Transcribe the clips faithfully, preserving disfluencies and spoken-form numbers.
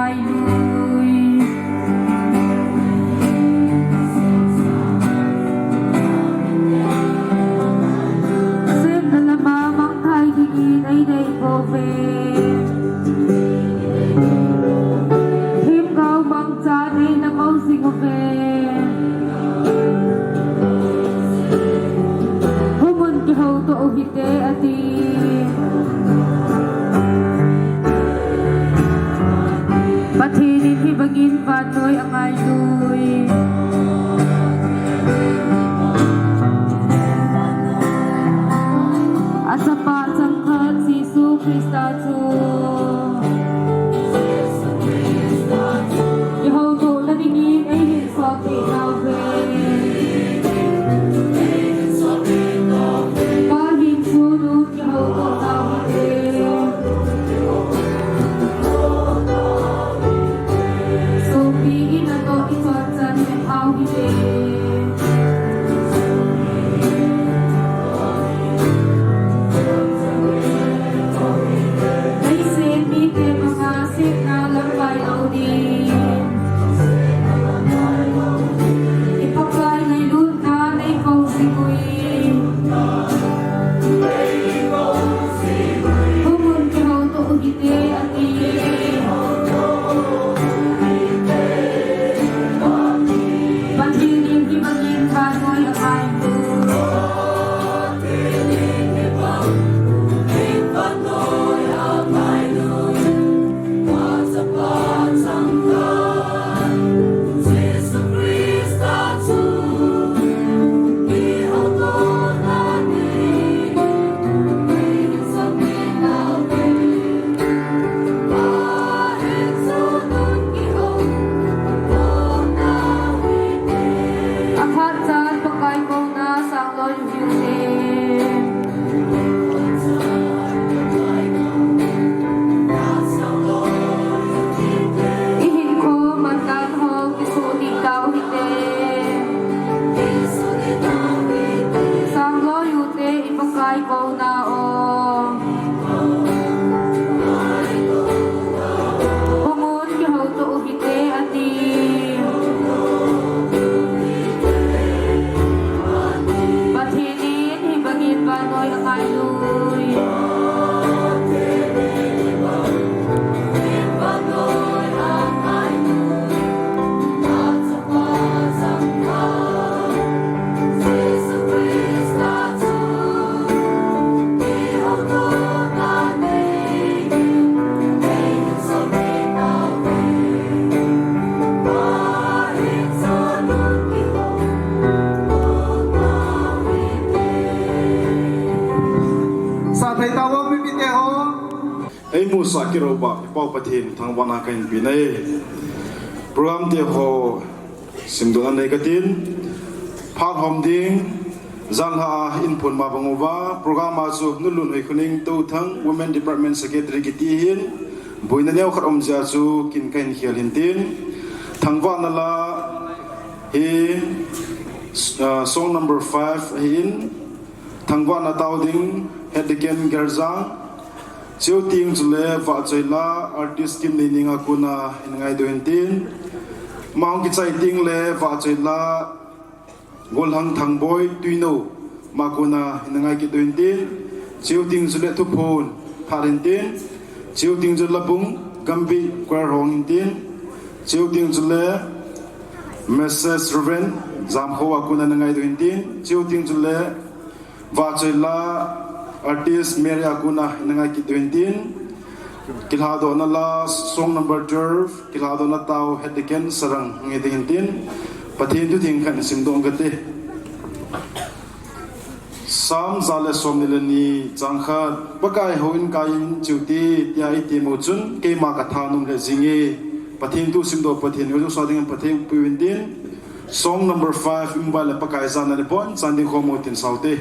Ai lui. Sem na lama mangthai dingin ei dei bou ve. Themgao mangcha nei na ngol jing uve. Humun kihouto u hite ati. Pathen in hibangin vannoi angailui. Achapa changkhat Jesu Christa chu kihoutohna dingin eihin sokpeh nauve. Kahin chun u kihoutoh nauve. Sopi in atoh ichon chan le phau hite. Leiset mite banga setna lamkai lou ding. I Pakai ngailutna nei kou jing uvin. Humun kihouto u hite ati. Pathen in hibangin vannoi angailui. Aphat chan Pakai kouna sang loi u hite. I hinkho mandan ho kisoh ding tau hite. Sang loi u te i Pakai kouna o. Humun kihouto u hite ati. Pathen in hibangin vannoi angailui. Sa thei tauvo mipite ho. Eimusah Kirouba i Pau Pathen thangvahna kahin pe e. Program te ho simdohna nei katin. Phat hom ding, janhi a inphun ma bang uva, program a chu Nu Lunhoikhoning Touthang, Women Department Secretary kiti hin, boina neokhat um jeh a chu kin kahin khel hin tin. Thangvahna la hi, ah, song number five ahin, thangvahna tao ding, Head Deacon Gerjang, Chuteng chule vahchoi la artist Kimneining a kona hin ngaidoh hin tin. Ama hung kichai teng le vahchoi la Golhang Thangboi Tuinou, ama kona hin ngai kitdoh hin tin. Chuteng chule thuphon phat hin tin. Chuteng chule Labung Gambih Choir hung hin tin. Chuteng chule Mrs Reverend Jamkho a kona hin ngaidoh hin tin. Chuteng chule vahchoi la artist Mary a kona hin ngai kitdoh hin tin. Kilhadohna la song number twelve, kilhadohna tao Head Deacon Sarang ngai ding hin tin. Pathen thu theng khat simdoh kate. Psalm ja le som ni le ni chang khat. Pakai houin kaiyin chiu hite, tia iti mo chun, keima kathanom le jinge. Pathen thu simdoh, Pathen in ojusa dingin phatthei boh peh uvin tin. Song number five, Imbai le Pakai jana le bon, chan ding khom u tin saute.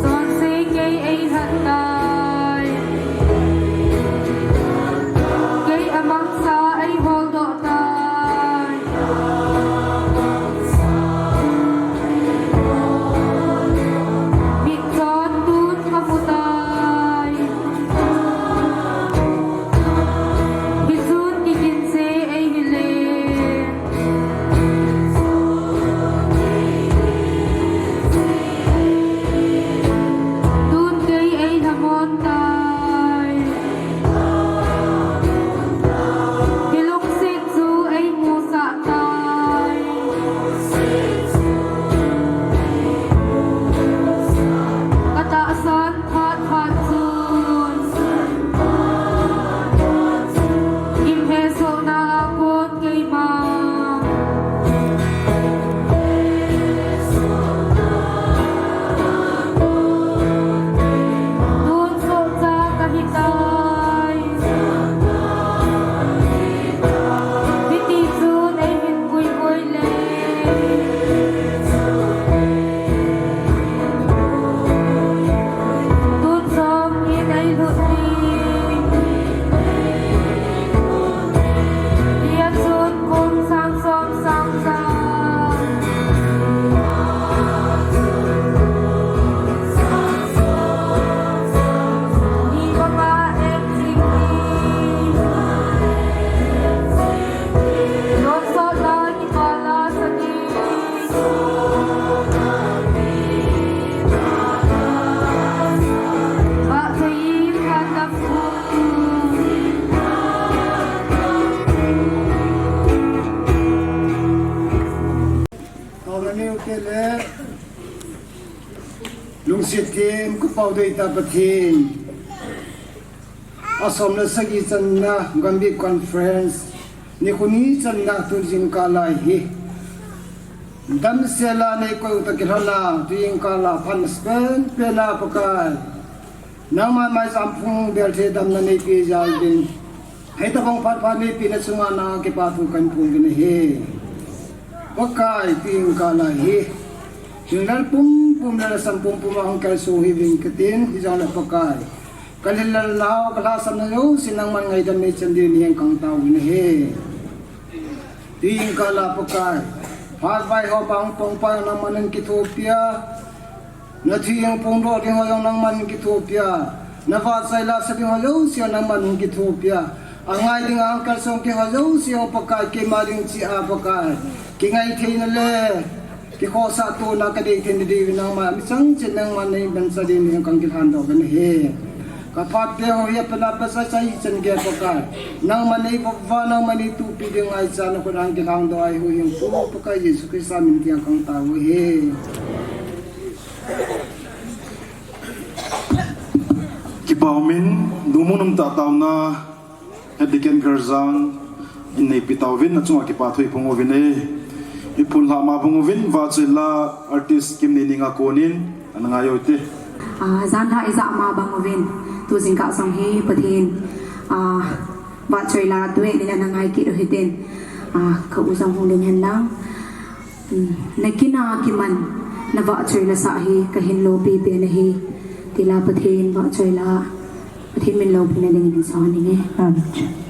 Chonse kei ei lhat tai. Lungset them, kipah dei ta Pathen. Asom le sagi channa Gambih Conference nikho ni channa tu jingkah a hi damsel a nei koi u toh kilhon a, tu jingkah a phat masa penpen a Pakai, nangma maicham phung bel thei damna neipe jal uvin, hitabang phat pha neipeh na chunga nanga kipathu kahin phong uvin ahi. Pakai, tu jingkah a hi hinglel pumpum le lhasam pumpum ahung kalson hiuvin katin, hijongle Pakai, ka lhinlel nau, ka lhasam nau jouse nangman ngaidam neichan diuvin nangma henga kahung tao uvin ahi. Tu jingkah a Pakai, phat vaihom a hung pang pa nangman hin kithopi a, na thu hung phongdoh ding ho jong nangman hin kithopi a, na vahchoi la sa ding ho jouse nangman hin kithopi a, angai ding a hung kalson kit ho jouse jong Pakai, keima ding cheh a Pakai, kingai theina le kikhohsah tona kadei theina diuvin nangma michang cheh nangman nei bansa diuvin nangma henga kahung kilhandoh uvin ahi. Ka phat be ho hi apat a pat chai chai chan gei Pakai, nangman nei vop uva, nangman nei tupi ding ngaicha na khut a hung kilhandoh ahi, huhhingpu Pakai Jesu Christa min tin kahung tao u ahi. Kipah umin, lungmong um tah taona Head Deacon Kharjang in neipe tauvin, achunga kipathu iphong uvin e. Iphong lhah ma bang uvin, vahchoi la artist Kimneining a konin ana ngai u hite. Ah, jan lha ijat ma bang uvin, tu jingkah jong hi Pathen, ah, vahchoi la duet in ana ngai kit u hitin, ah, ka u jong hung lhung hen lang. Hmm, na kin a kiman, na vahchoi la sah hi kahin lopi pen ahi, ti la Pathen vahchoi la, Pathen min loupina dingin sa ninge. Amen.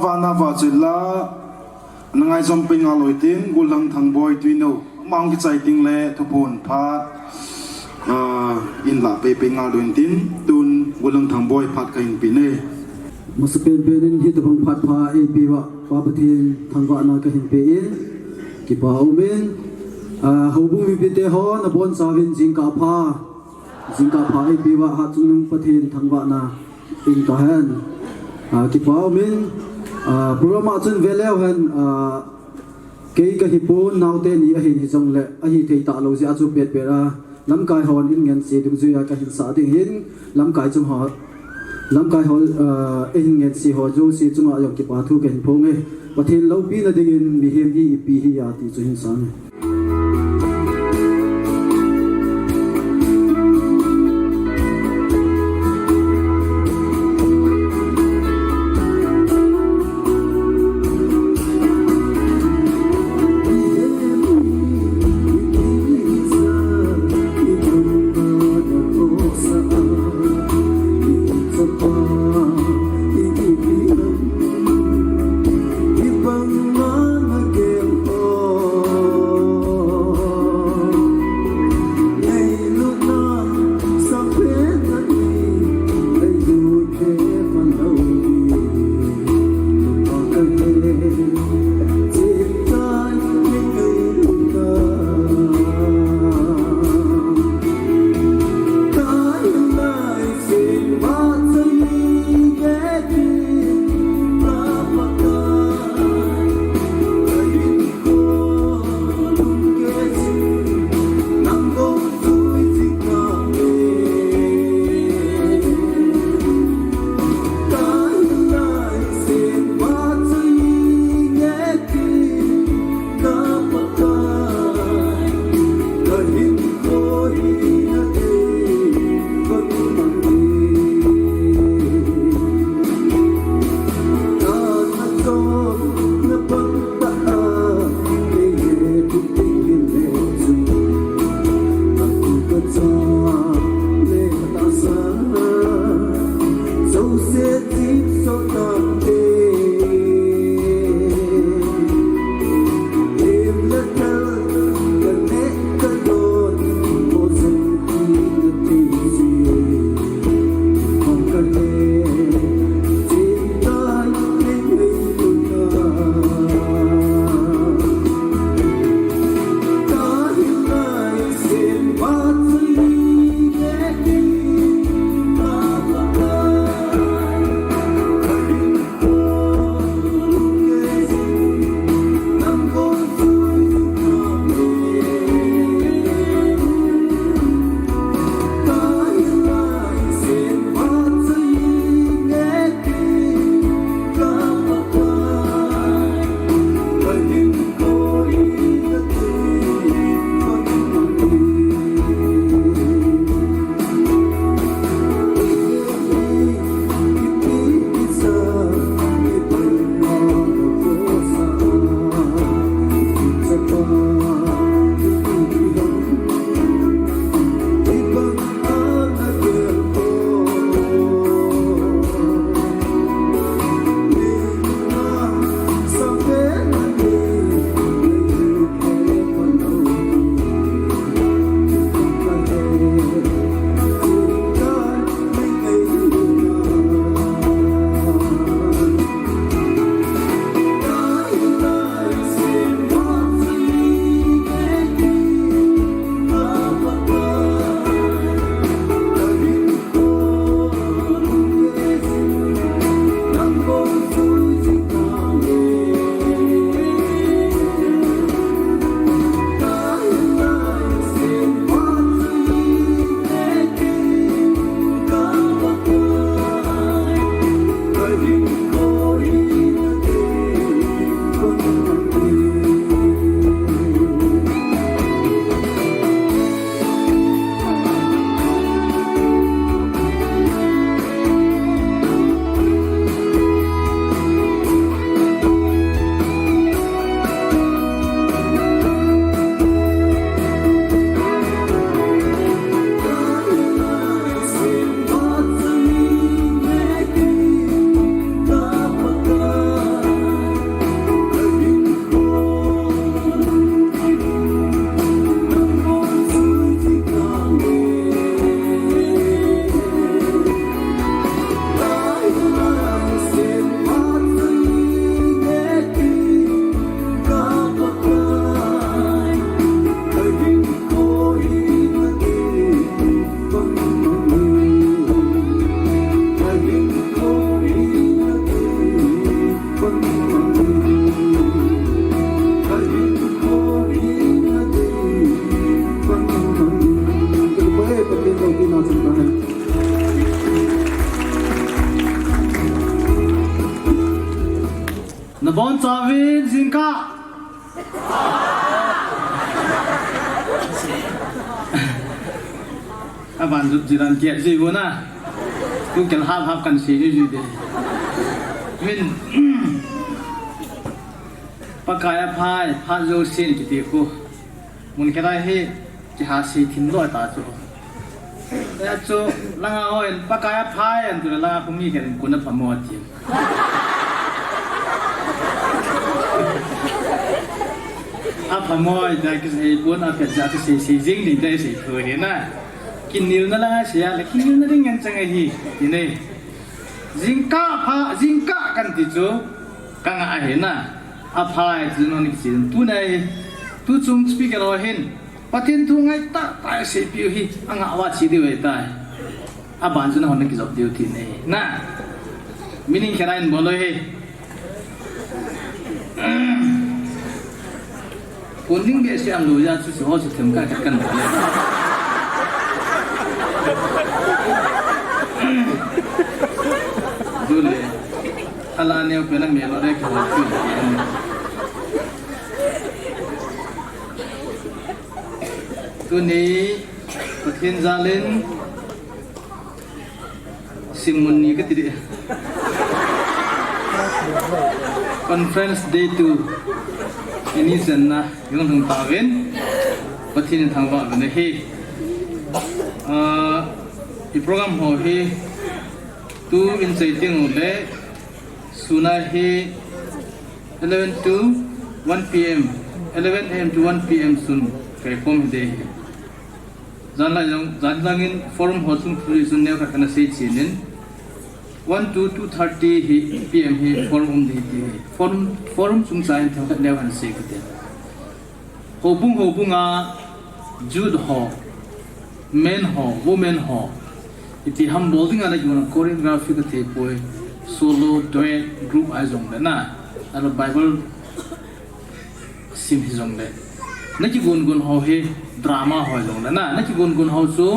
Vana va chula, na ngaijom pei ngal lou tin, Gulang Thangboi Twino, mang kichai ting le, thuphon phat, ah, in la pei pei ngal lou tin, tun Gulang Thangboi phat kahin pe ne. Masapen pen in hitabang phat pha eipeuva, Pa Pathen thangvahna kahin pe in, kipa umin, ah, houbung mipite ho, nabonchauvin jingkah pha, jingkah pha eipeuva, Hatchungnung Pathen thangvahna in kahin, ah, kipa umin, ah, program a chun ve leu hen, ah, kei kahipon naote ni ahin hijongle, ahithei talou jeh a chu petpet a, lamkai hon in ngense dungjuia kahin sah ding hin, lamkai chung ho, lamkai ho, ah, eihin ngense ho jouse chunga jong kipa thu kahin phong e. Pathen loupina dingin mihem hi ipi hi a ti chu hin sang e. Bonchauvin jingkah. Aban jut jiran kiat ji u na. Tukel hap hap kan sei ji ji de. Min. Pakai aphai, phat jousen kiti khu. Mun khat a hi, kiha sei thim loi ta chu. Tia chu, langa hon, Pakai aphai, an tu le langa khu mi khat in kun aphamo ti. Aphamo, tia kisei pon, aphet ja kisei sei jing ding tia sei thu hi na. Kinilna langa sei a le, kinilna ding ngen chang ahi, ti ne. Jingkah pha, jingkah kan ti chu, ka ngah ahi na. Aphai chu non kichi tu nei. Tu chung speaker ho hin. Pathen thu ngai tah tah a seipiu hi, angah uva che diu ahitai. Aban chu nahon na kijop diu ti nei. Na. Meaning khat a hin bol u hi. Phone ding behseh a um lou jeh a chu chu ho chu themkhat khat kan bol le. Ju le. Ala neo pen a mel o de ka ho chu. Tuni Pathen jal in simmun ni kati di. Conference day two. Ini chan na jong thang tauvin. Pathen in thangvah uvin ahi. Ah, i program ho hi tu in sei teng u le sun a hi eleven to one P M, eleven A M to one P M sun kai khom hi de hi. Jan lai jong, jan lang in forum ho chung thu sun neo khat kana sei chen in. One to two thirty hi P M hi forum um de ti hi. Forum, forum chungchang in themkhat neo kana sei kate. Houbung houbung a youth ho, men ho, women ho, iti ham bol ding a na kigon choreography ka thei poi, solo, duet, group a jong le na, alo Bible sim hi jong le. Na kigon gon ho hi drama ho jong le na, na kigon gon ho chu,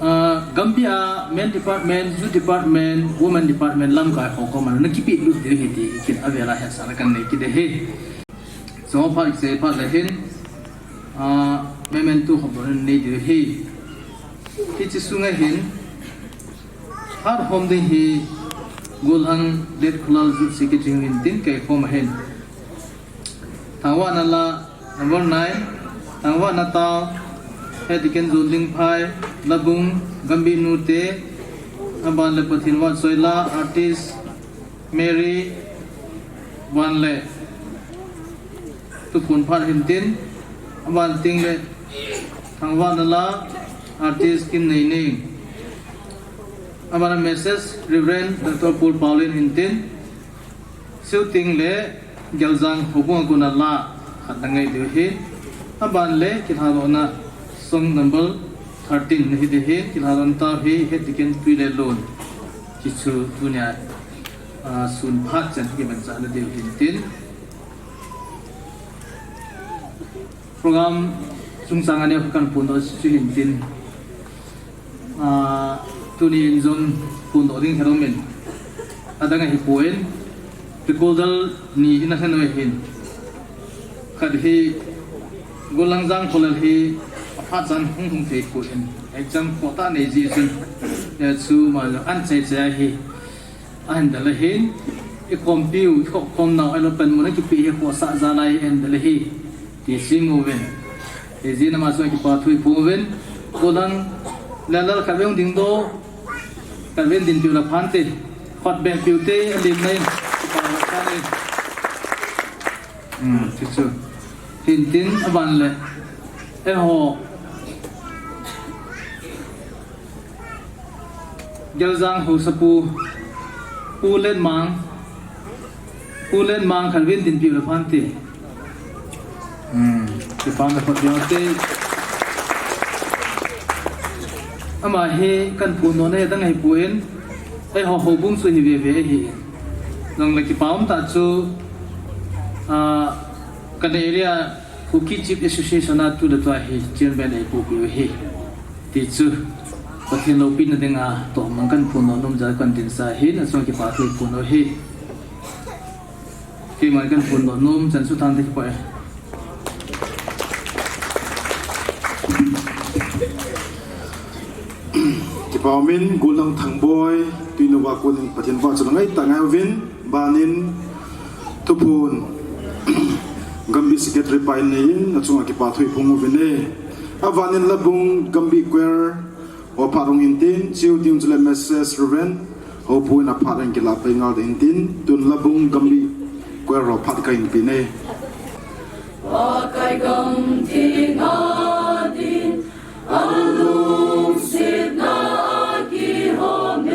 ah, Gambih a men department, youth department, women department lamkai ho koma na kipelut diu hi ti kin avel a hetsahna kan nei kit e hi. Chuphat kisei phat le hin, ah, memento ho bol nei diu hi. Hiche sunga hin, phat khom ding hi, Golhang Detkholal Youth Secretary hin tin kai khom ahin. Thangvahna la, number nine, Thangvahna tao, Head Deacon Jondingphai, Labung, Gambih nute, aban le Pathen vahchoi la, artist, Mary, aban le, Tuphon Phat hin tin, aban teng le, Thangvahna la, artist Kimneining, aban le message, Reverend Doctor Paul Paulin hin tin, Shooting le Geljang houbung a kona la khat na ngai diu hi. Aban le kilhalona song number thirteen na hi de hi, kilhalona tao hi Head Deacon Tuilelun. Hichu tunia, ah, sun phat chan kimanchah na diu hin tin. Program chungchang a neo khat kan phondoh chu hin tin. Ah, tuni in jong phondoh ding khat um in. Adang ahi poi. Recorder ni in a khan oi hin. Khat hi Golhang Jangkholal hi aphat chan hung hung thei poi. Exam kho tah nei ji chun. Ya chu ma an chai chai hi. Ahin dal ahin, i khompiu, i khop khomnau, ahilou le panmun a kipe hi khohsah jal a ahin dal ahi, ti sim uvin. Hijeh in ama chunga kipa thu i phong uvin, Golhang Lallal khatvei hung ding doh, khatvei hung ding piu la phante, khut beng piu te, alim nai, kipa la phante. Hmm, chu chu. Hin tin aban le. Eiho. Geljang Haosapu. Pu Letmang. Pu Letmang khatvei hung ding piu la phante. Hmm, kipa na khut beng te. Ama hi kan phondoh na adang ahi poi. Eiho houbung chu hi veve ahi. Nang le kipa um tah chu, ah, kan area Kuki Chief Association a tu le tua hi chairman ei puipiu ahi. Ti chu, Pathen loupina dinga, toh mang kan phondoh nom jal kan dinsa ahin, achung kipa thu i phong u ahi. Keima kan phone doh nom chan chu tan te kipah e. Kipah umin, Gollang Thangboi, tuinuva konin Pathen vahchoi la ngaitah ngai uvin, banin, thuphon, Gambi Secretary pa in neiyin, achunga kipa thu iphong uvin e. Abanin Labung Gambi Choir, ho phat hung hintin, chiu ding chule Mrs Reverend, hopu in aphat in kilah pai ngal ding hintin, tun Labung Gambi Choir ho phat kahin peh e. Pakai gamthip a ding, alungsetna a kihom e.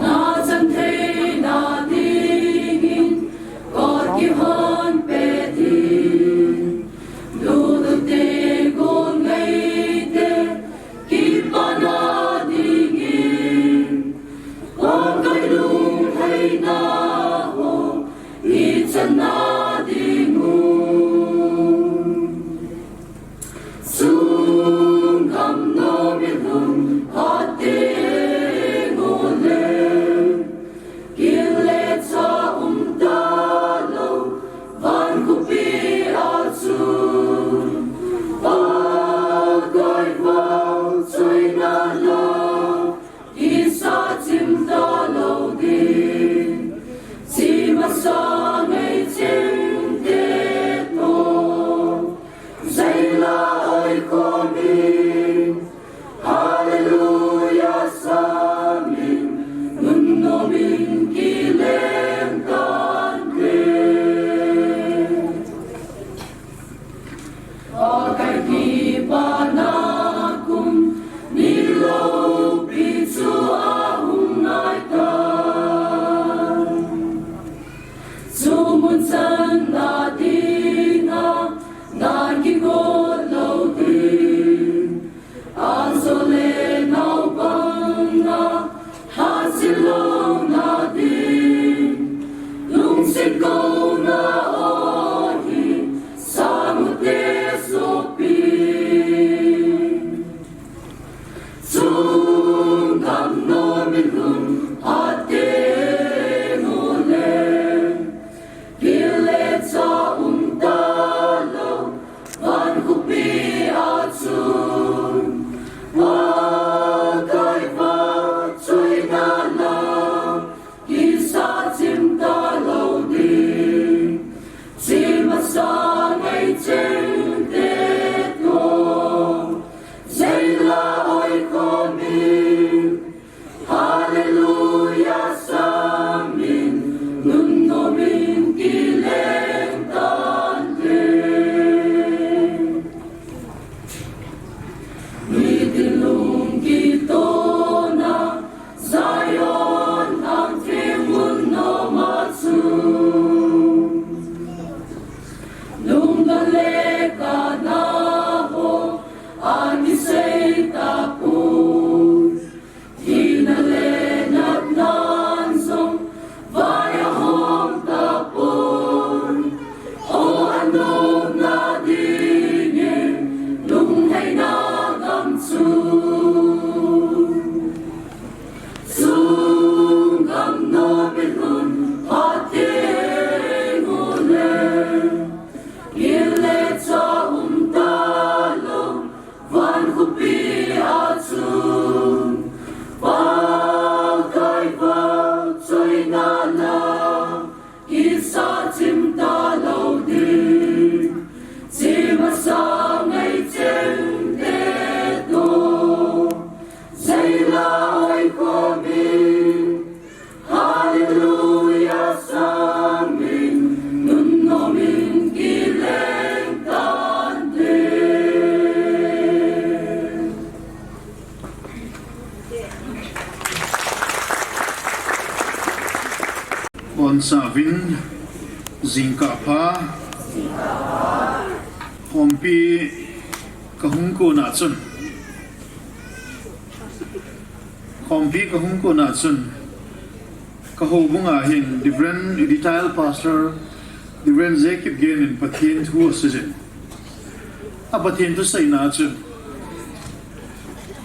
Na chan theina dingin, kot kihon peh ding. Lulute gol ngaite, kipana dingin, Pakai lunglhaina ho, ichan na ding u. Chung gam nom ilhun phat teng ule, kile cha um talou, van khopi a chun, Pakai vahchoina la, kisa chim talou ding, chi masa ngaichengte toh, jaila oikhomin, Hallelujah samin, nunnomin kileng tante. Pakai kipana kum, ni loupi chu ahung nai tai. Chu mun chan na dinga, na kigot lou ding. Ajo le naobang a, hahsat louna ding. Lungset kouna ahi, sang u te sopi. Chung gam nom ilhun phat teng ule, kile cha um talou, van khopi a chun, Pakai vahchoina la, kisa chim talou ding, chi masa ngaichengte toh, jaila oikhomin, Hallelujah samin, nunnomin kileng tante. Mitlhi lung kitona, Zion lhangthem mun noma chu, lungdon le kana ho akisei tapon, thina le natnan jong vai ahom tapon. O, anopna dingin lunglhaina gam chu, chung gam nom ilhun phat teng ule, kile cha um talou, van khopi a chun, Pakai vahchoina la, kisa chim talou ding, chi masa ngaichengte toh, jaila oikhomin, Hallelujah samin, nunnomin kileng tante. Boncha uvin, jingkah pha. Khompi kahung kona chun, khompi kahung kona chun, ka houbunga hin Reverend Retired Pastor Reverend Jacob Gen in Pathen thu asei jin. A Pathen thuseina chu,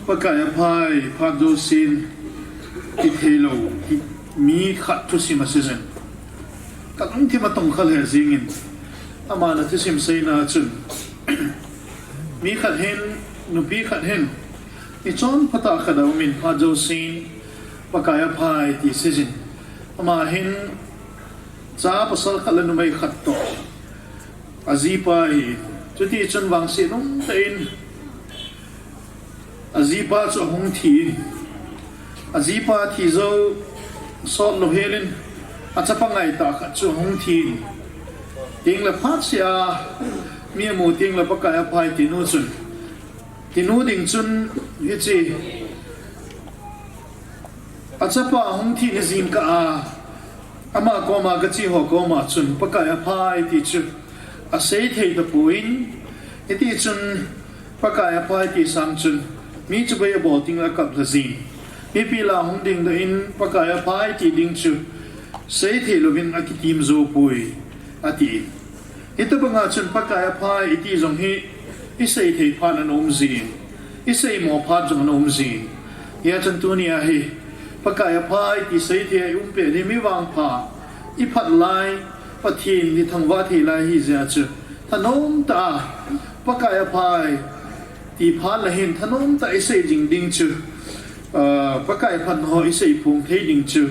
Pakai aphai phat jousen kithei lou, ki, Mi khat thusim asei jin, kalungthim atongkha lheh jingin, aman athusim seina chun, mi khat hin, nupi khat hin, nichonphatah khat aumin, phat jousen Pakai aphai ti asei jin, ama hin cha pasal khat le numei khat toh ajipa ahi. Chutichun vangset umtah in ajipa chu ahung thi in, ajipa thi jou sot louhel in, achapa ngaitah khat chu ahung thi in, tengle phatseh a mi amu tengle Pakai aphai tinu chun, tinu ding chun hiche achapa ahung thi ni jingkah a, ama koma gache ho koma chun Pakai aphai ti chu asei thei tapon, hitichun Pakai aphai ti sang chun mi chu bei abol tengle akap lha jin, mipi lah a hung dingdoh in Pakai aphai ti ding chu seithei louvin akitim jou poi, atin. Hitobanga chun Pakai aphai iti jong hi isei thei phat ana um jin, iseimo phat jong ana um jin. Hijeh chun tunia hi Pakai aphai ti seithei a ium pet hi mi vangpha iphat lai, Pathen ithangvah thei lai ahijeh chun, thanom tah a Pakai aphai ti phat le hin thanom tah a isei jing ding chu, ah, Pakai phatna ho isei phong thei ding chu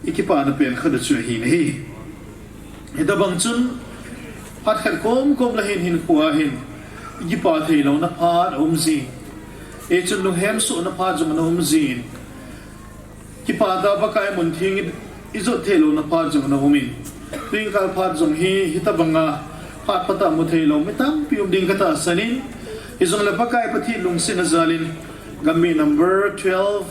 ikipana pen khat chu ahi nahi. Hitobang chun phat khat komkom le hin hinkhoa hin ikipah theilouna phat aum jin, hichun lunghem sohna phat jong ana um jin, kipah tah a Pakai mun theng ijot theilouna phat jong ana umin, tuin kal phat jong hi hitobanga phat phatah mu theilou mi tampi um ding katahsan in, hijongle Pakai Pathen lungsetna jal in, Gamgi number twelve,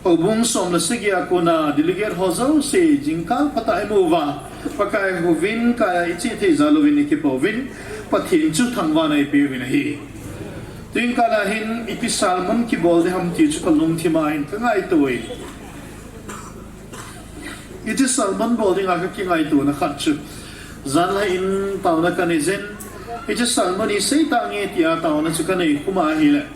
Houbung som le sagi a kona delegate ho jouse jingkal phatah imu uva, Pakai houin kai a iche thei jal uvin ikipa uvin, Pathen chu thangvahna ipeuvin ahi. Tuin kal a hin iti sermon kibol ding ham ti chu kalungthim a hin kangaito e. Iti sermon bol dinga kakingaitona khat chu, janhi in taona kanei jin, iti sermon isei tange tia taona chu kanei khum ahile,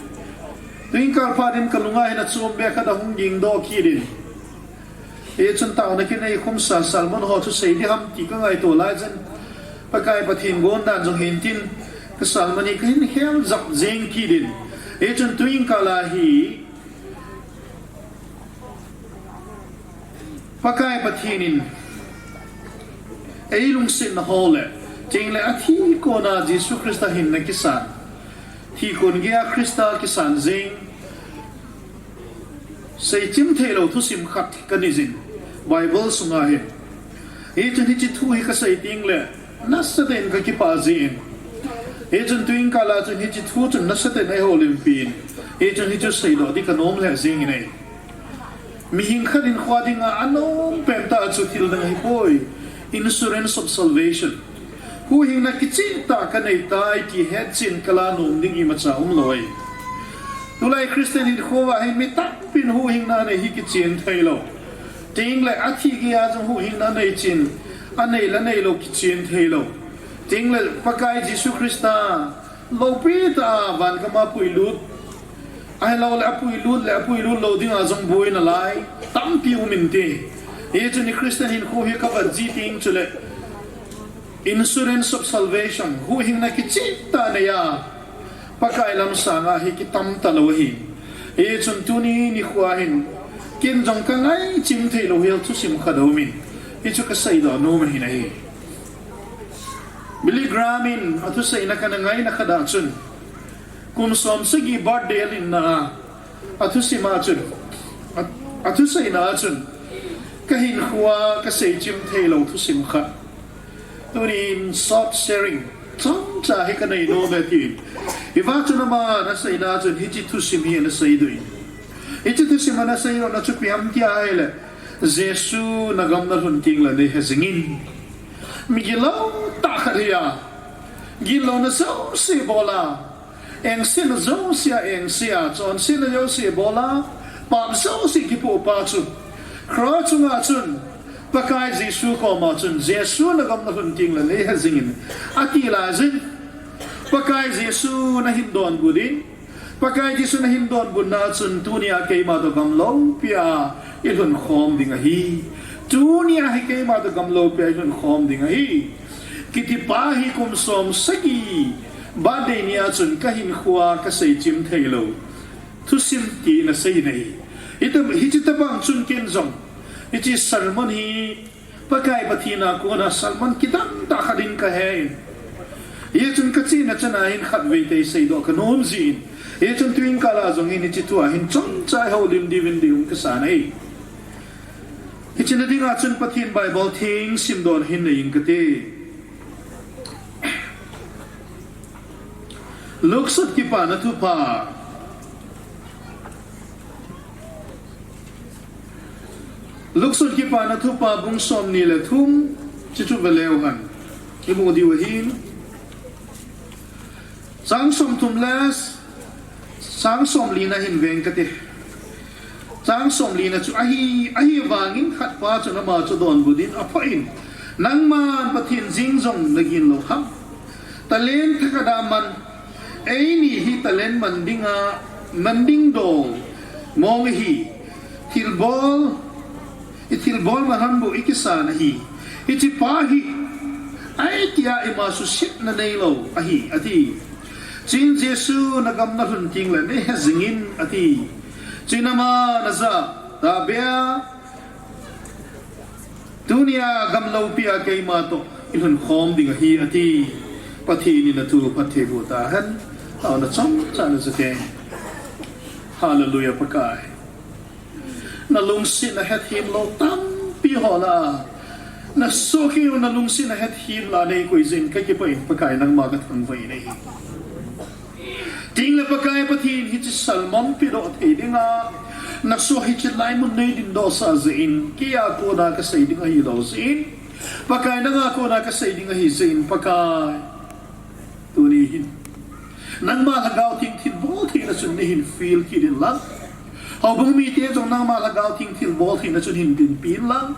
tuin kal phat in kalunga hin achom beh khat ahung gingdoh kit in, hichun taona kinei khumsa sermon ho chu sei ding ham ti kangaito laijin, Pakai Pathen gon dan jong hintin, ka sermon hi kahin khel jap jeng kit in, hichun tuin kal a hi Pakai Pathen in eilungsetna ho le, tengle athi kona Jesu Christa hinna kisan, thi kon geiya Christa kisan jeng, seichim theilou thusim khat kanei jin, Bible sunga hin. Hichun hiche thu hi kasei tengle nasatah in kakipah jin, hichun tuin kal a chun hiche thu chun nasatah in eihoulimpin, hichun hichu seidoh ding kanom lheh jengin ahi. Mihing khat hinkhoa dinga anom pentah chu thil dang ahipoi, insurance of salvation. Huhhingna kichehtah kaneitai ti hetchen kal a nom ding imacha umlou ahi. Tulai Christian hinkhoa hin mi tampin huhhingna anei hi kichen theilou, tengle athi geiya jong huhhingna anei chen, anei le neilou kichen theilou, tengle Pakai Jesu Christa loupitah a vangam a puilut, ahiloule apuilut le apuilut lou dinga jong boina lai tampi um inte. Hichun i Christian hinkho hi kavet ji teng chule insurance of salvation, huhhingna kichehtah neiya Pakai lam sanga hi kitam talou ahi. Hichun tuni nikhoa hin ken jong kangaichem theilou hel thusim khat aumin, hichu kaseidoh nom ahi nahi. Billy Graham in athuseina kana ngaina khat a chun, kum som sagi birthday alinna a, athusim a chun, a, athuseina a chun, kahinkhoa kaseichim theilou thusim khat, tunin short sharing chomcha hi kanei nome tin. Hiva chun aman aseina a chun hiche thusim hi anaseidoh in, hiche thusim anaseidohna chu ipi ham tia ahile, Jesu nagam nalhun tengle neihe jingin, migilou tah khat hia, gillouna jouse bol a, engsetna jouse a engse a, chonsetna jouse bol a, pap jouse kipoh pa chu, cross chunga chun, Pakai Jesu koma chun, Jesu nagam nalhun tengle neihe jingin, ati laijin, Pakai Jesu nahin donbut in, Pakai Jesu nahin donbutna chun tunia keima toh gamloupia ilhun khom ding ahi. Tunia hi keima toh gamloupia ilhun khom ding ahi. Kitipa hi kum som sagi birthday nia chun kahinkhoa kasei chim theilou thusim ti nasei in ahi. Hitabang chun ken jong hiche sermon hi Pakai Pathen a kona sermon kidang tah khat in kahen. Hichun kachena chana hin khatvei tei seidoh kanom jin. Hichun tuin kala jong hin hiche thua hin chomcha houlim diuvin deium kasan ahi. Hiche na dinga chun Pathen Bible theng simdoh hin nei inge kati. Luke sut Kipana Thupha. Luke sut Kipana Thupha bung somni le thum, hichu veleu hen. Imu diu ahin. Chang somthum le chang somli na hin veng kati. Chang somli na chu ahi, ahivangin khatpa chun ama chu donbut in aphoh in, Nangman Pathen jeng jong nagin lou ham? Talent thakhat a man, eini hi talent man dinga, man ding dol mong ahi. Thilbol, ithilbol man hon bou ikisan ahi. Hichepa hi, ahi tia ima suhsetna neilou ahi, ati. Chuin Jesu, Nagam nalhun tengle neihe jingin, ati. Chuin aman ajah, Tahbeh a, tunia gamloupia keima toh ilhun khom ding ahi, ati. Pathen in athu phatthei boh tahen. Taona chomcha naja teng. Hallelujah, Pakai. Nalungsetna hethem lou tampi ho lah a, nasohkei u nalungsetna hethem lah a neikoi jeh in kakipah in Pakai, nangma kathangvah in ahi. Tengle Pakai Pathen, hiche sermon pedoh thei dinga nasoh hiche laimun neidindohsah jeh in, keia kona kasei ding ahilou jeh in, Pakai, nanga kona kasei ding ahi jeh in, Pakai, tuni hin nangma Lhagao Theng thilbol theina chun neihin fill kit in lang, houbung mite jong nangma Lhagao Theng thilbol theina chun hin dinpi in lang,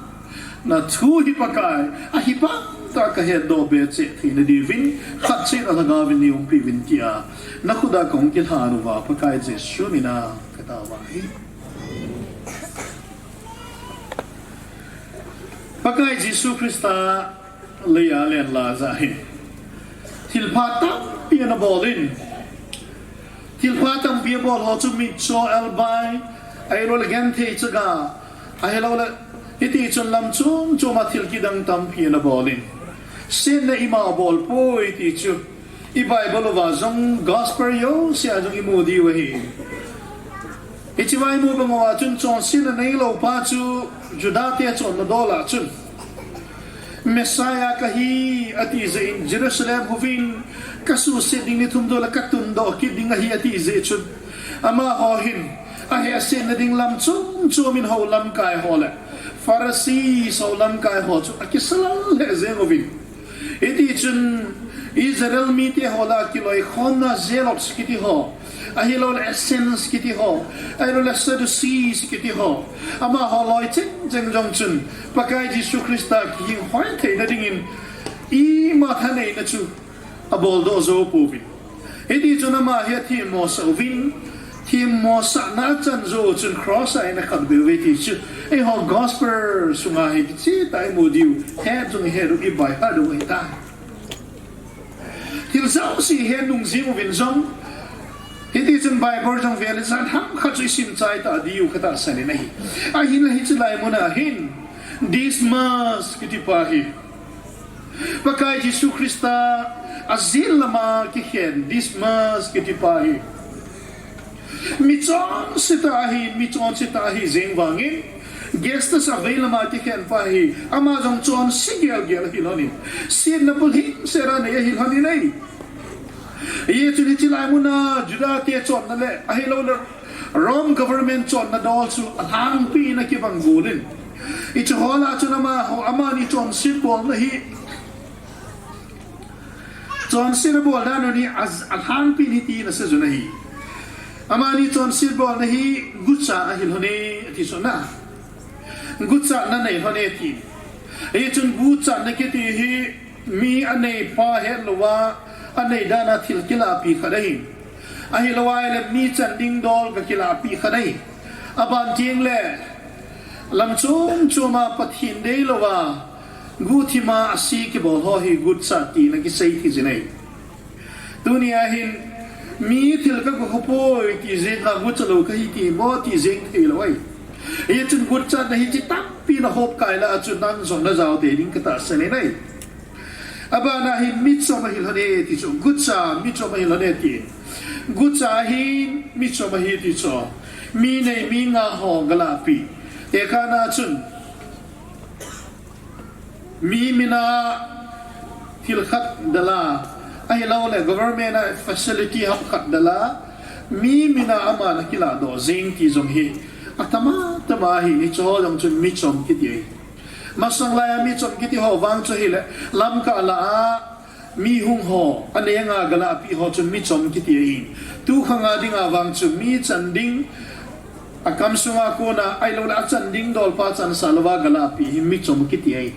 nathu hi Pakai, ahi bang tah a kahetdoh be cheh theina diuvin, khat cheh a Lhagao vin neiumpi uvin tia nakhut a kahung kilhan uva, Pakai Jesu mina katao ahi. Pakai Jesu Christa leiya alen laiya hin thilpha tampi anabol in, thilpha tampi abol ho chu mitcho, elbai, ahilouleh genthei chaga, ahilouleh hiti chun lam chom chom a thil kidang tampi anabol in, setna ima abol poi ti chu i Bible uva jong, Gospel jouse a jong imu diu ahi. Hichea imu bang uva chun chonsetna neilou pa chu Juda te chonna dol a chun, Messiah kahi ati jeh in Jerusalem hungin kasuhset ding ni thum doh le katundoh kit ding ahi ati jeh chun, amaho hin ahehsetna ding lam chom chom in hou lamkai ho le Pharisee hou lamkai ho chu akisal lheh jeng uvin. Hiti chun Israel mite ho lah a kiloikhomna Zealots kiti ho, ahilouleh Essenes kiti ho, ahilouleh Sadducees kiti ho, amaho loi chengcheng jong chun Pakai Jesu Christa kihinghoi theina dingin ima thaneina chu aboldoh jou pouvin. Hiti chun ama hi athemmosah uvin, themmosahna chan jou chun cross a eina khatvei uve ti chu eiho Gospel sunga hi kicheh tah a imu diu, het jong ihet u, i by heart u ahitai. Thil jouse ihet nung jing uvin jong, hiti chun Bible jong vel in jan ham khat chu isim chai tah diu katahsan in ahi. Ahinla hiche lai muna hin Dismas kitipa hi Pakai Jesu Christa ajet lama kikhen Dismas kitipa hi mi chonse tah ahi, mi chonse tah ahi jeng vangin, Justus avei lama kikhen pa hi ama jong chonse gelgel ahi lhonin, setna bulhingset anei ahi lhonin ahi. Hichun hiche lai muna Juda te chonna le ahilouleh Rome government chonna dol chu alhangpi in akibang gol in, hiche ho lah a chun amaho, amani chonset bolna hi Chonset abol dan u hi a, alhangpi in hiti in asei u ahi. Amani chonset bolna hi guchatna ahi lhon e, ati chu na. Guchatna nei lhon e ati. Hichun guchatna kiti hi mi aneipa hetlouva anei dan a thil kilahpi khat ahi. Ahilou ahile mi chan ding dol ka kilahpeh kha nei. Aban teng le lam chom chom a Pathen deilou a guhthim a ase kibol ho hi gutcha tina kisei thei jin ahi. Tuni a hin mi thil ka guh kha poi ti jeng a gutcha lou kahi ti mo ti jeng thei lou ahi. Hichun gutcha na hi chi tampi na hop kai la a chun nang jong na jao te ding ka tahsan in ahi. Abana hin michom ahi lhon e ti chu, gutcha michom ahi lhon e ti. Gutcha hin michom ahi ti chu. Mi nei mi ngah ho galahpeh. Tekahna chun mi mina thil khat dal a, ahilou le government a facility ham khat dal a, mi mina ama na kilah doh jing ti jong hi atama tama hi, hiche ho jong chun michom kiti ahi. Masang lai a michom kiti ho vang chu hile, Lamka lah a mi hung ho, aneng a galahpeh ho chun michom kiti ahi. Tukhang a ding a vang chu mi chan ding, akam sunga kona, ahilou le achan ding dol pa chansah lou a galahpeh hi michom kiti ahi.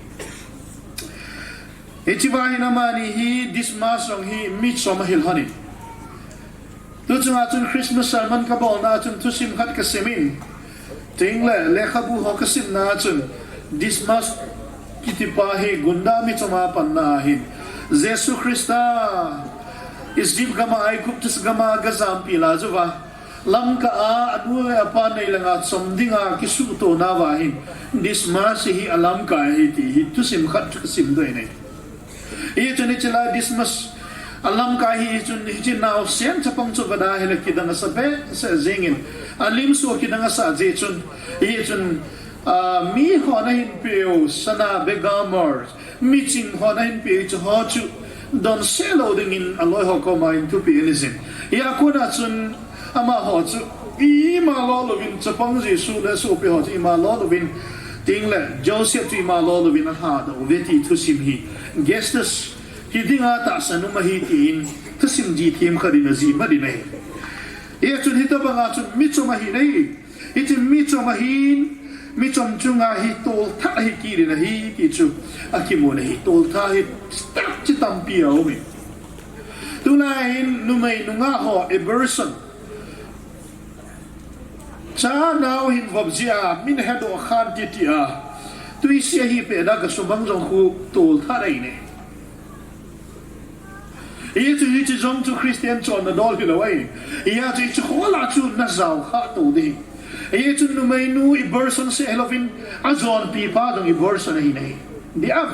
Hiche va hin amani hi Dismas jong hi michom ahi lhon in. Tu chunga chun Christmas sermon ka bolna chun thusim khat ka sim in. Teng le lekhabu ho ka simna chun Dismas kiti pa hi gunda michom a panna ahin. Jesu Christa Egypt gam a, Aigupta gam a gajampi la jou va, Lamka a anu le apa nei lang a chom ding a kisuhto na va hin Dismas hi a Lamka ahi ti hi thusim khat chu ka simdoh in ahi. Hichun hiche lai Dismas a Lamka hi chun hiche naosen chapang chu vada hile kidang asa behseh jing in, alim suh kidang asa jeh chun, hichun, ah, mi hon ahin peh u sana, bergamot, miching hon ahin peh u chu ho chu donsah lou ding in aloi ho koma hin thupeh in ahi jin. Hia kona chun amaho chu ima lo louvin, chapang Jesu le sopi ho chu ima lo louvin, teng le Joseph chu ima lo louvin alhadoh uve ti thusim hi Gestas hi dinga tahsan um ahi tin thusim jih themkhat in ajih mat in ahi. Hichun hitobang a chun michom ahi nei. Hiche michom ahin, michom chunga hi tolthat ahi kit in ahi ti chu akimun ahi. Tolthat hi step chi tampi aum in. Tulai hin numei nungah ho abortion, cha nao hin vop jia, min hedoh khan ti tia, tui sia hi pehna gasumang jong khu tolthat ahi nei. Hichu hiche jong chu Christian chonna dol hilou ahi. Hichu hiche khola chu na jao kha to ding. Hichu numeinu abortion seh louvin ajonpi pa jong abortion ahi nei. Dia.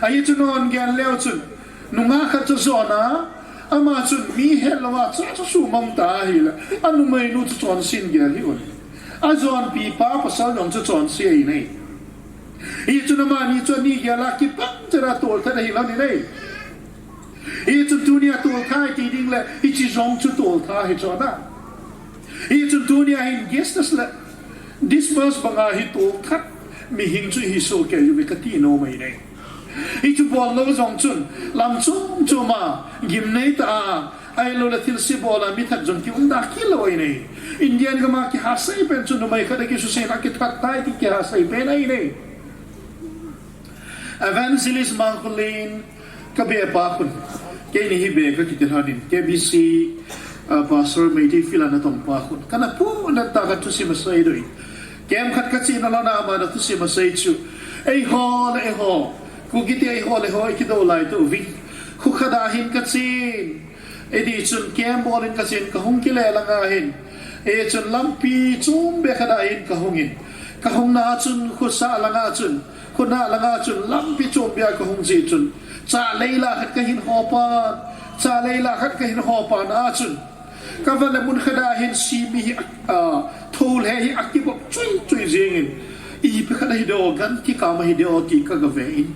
Hichu non gel leu chun nungah khat chu jona, ama chun mi hetlou a cha chu sumang ta ahile, anumeinu chu chonse in gel hih un. Ajonpi pa pasal jong chu chonse ahi nei. Hichun amani chu ani gel a kipang cheh a tolthat ahi lhon in ahi. Hichun tunia tolthat ti ding le, hiche jong chu tolthat hi chona. Hichun tunia hin Gestas le Dismas banga hi tolthat mihem chu hi soh kei uve kati nom ahi nei. Hichu bol lou jong chun, lam chom chom a, gimnei tah a, ahilou le thilse bol a mi that jong kium da kit lou ahi nei. Indian gam a kihasei pen chu numei khat a kisuse in akithat tai ti kihasei pen ahi nei. Evangelist Mangkholin, ka be pa khun. Keini hi be ka kiti lhon in, K B C, ah, Pastor Meitei Phil a natong pa khun. Kana pu nan ta ka thusim asei doh in. Camp khat ka chena lhon a ama na thusim asei chu. Eiho le eiho. Kuki te eiho le eiho, i kidou lai tou vin. Khu khat a hin ka chen. Hiti chun camp bol in ka chen, ka hung kile lang a hin. Hichun lampi chom beh khat a hin ka hung in. Ka hung na chun khosah lang a chun, khonah lang a chun lampi chom beh a ka hung jeh chun. Cha leila khat ka hin ho pan, cha leila khat ka hin ho pan a chun. Ka vet le mun khat a hin simi hi, ah, thole hi akibop chui chui jing in. Ipi khat ahi ding o, gan kikam ahi ding o ti ka ga ve in.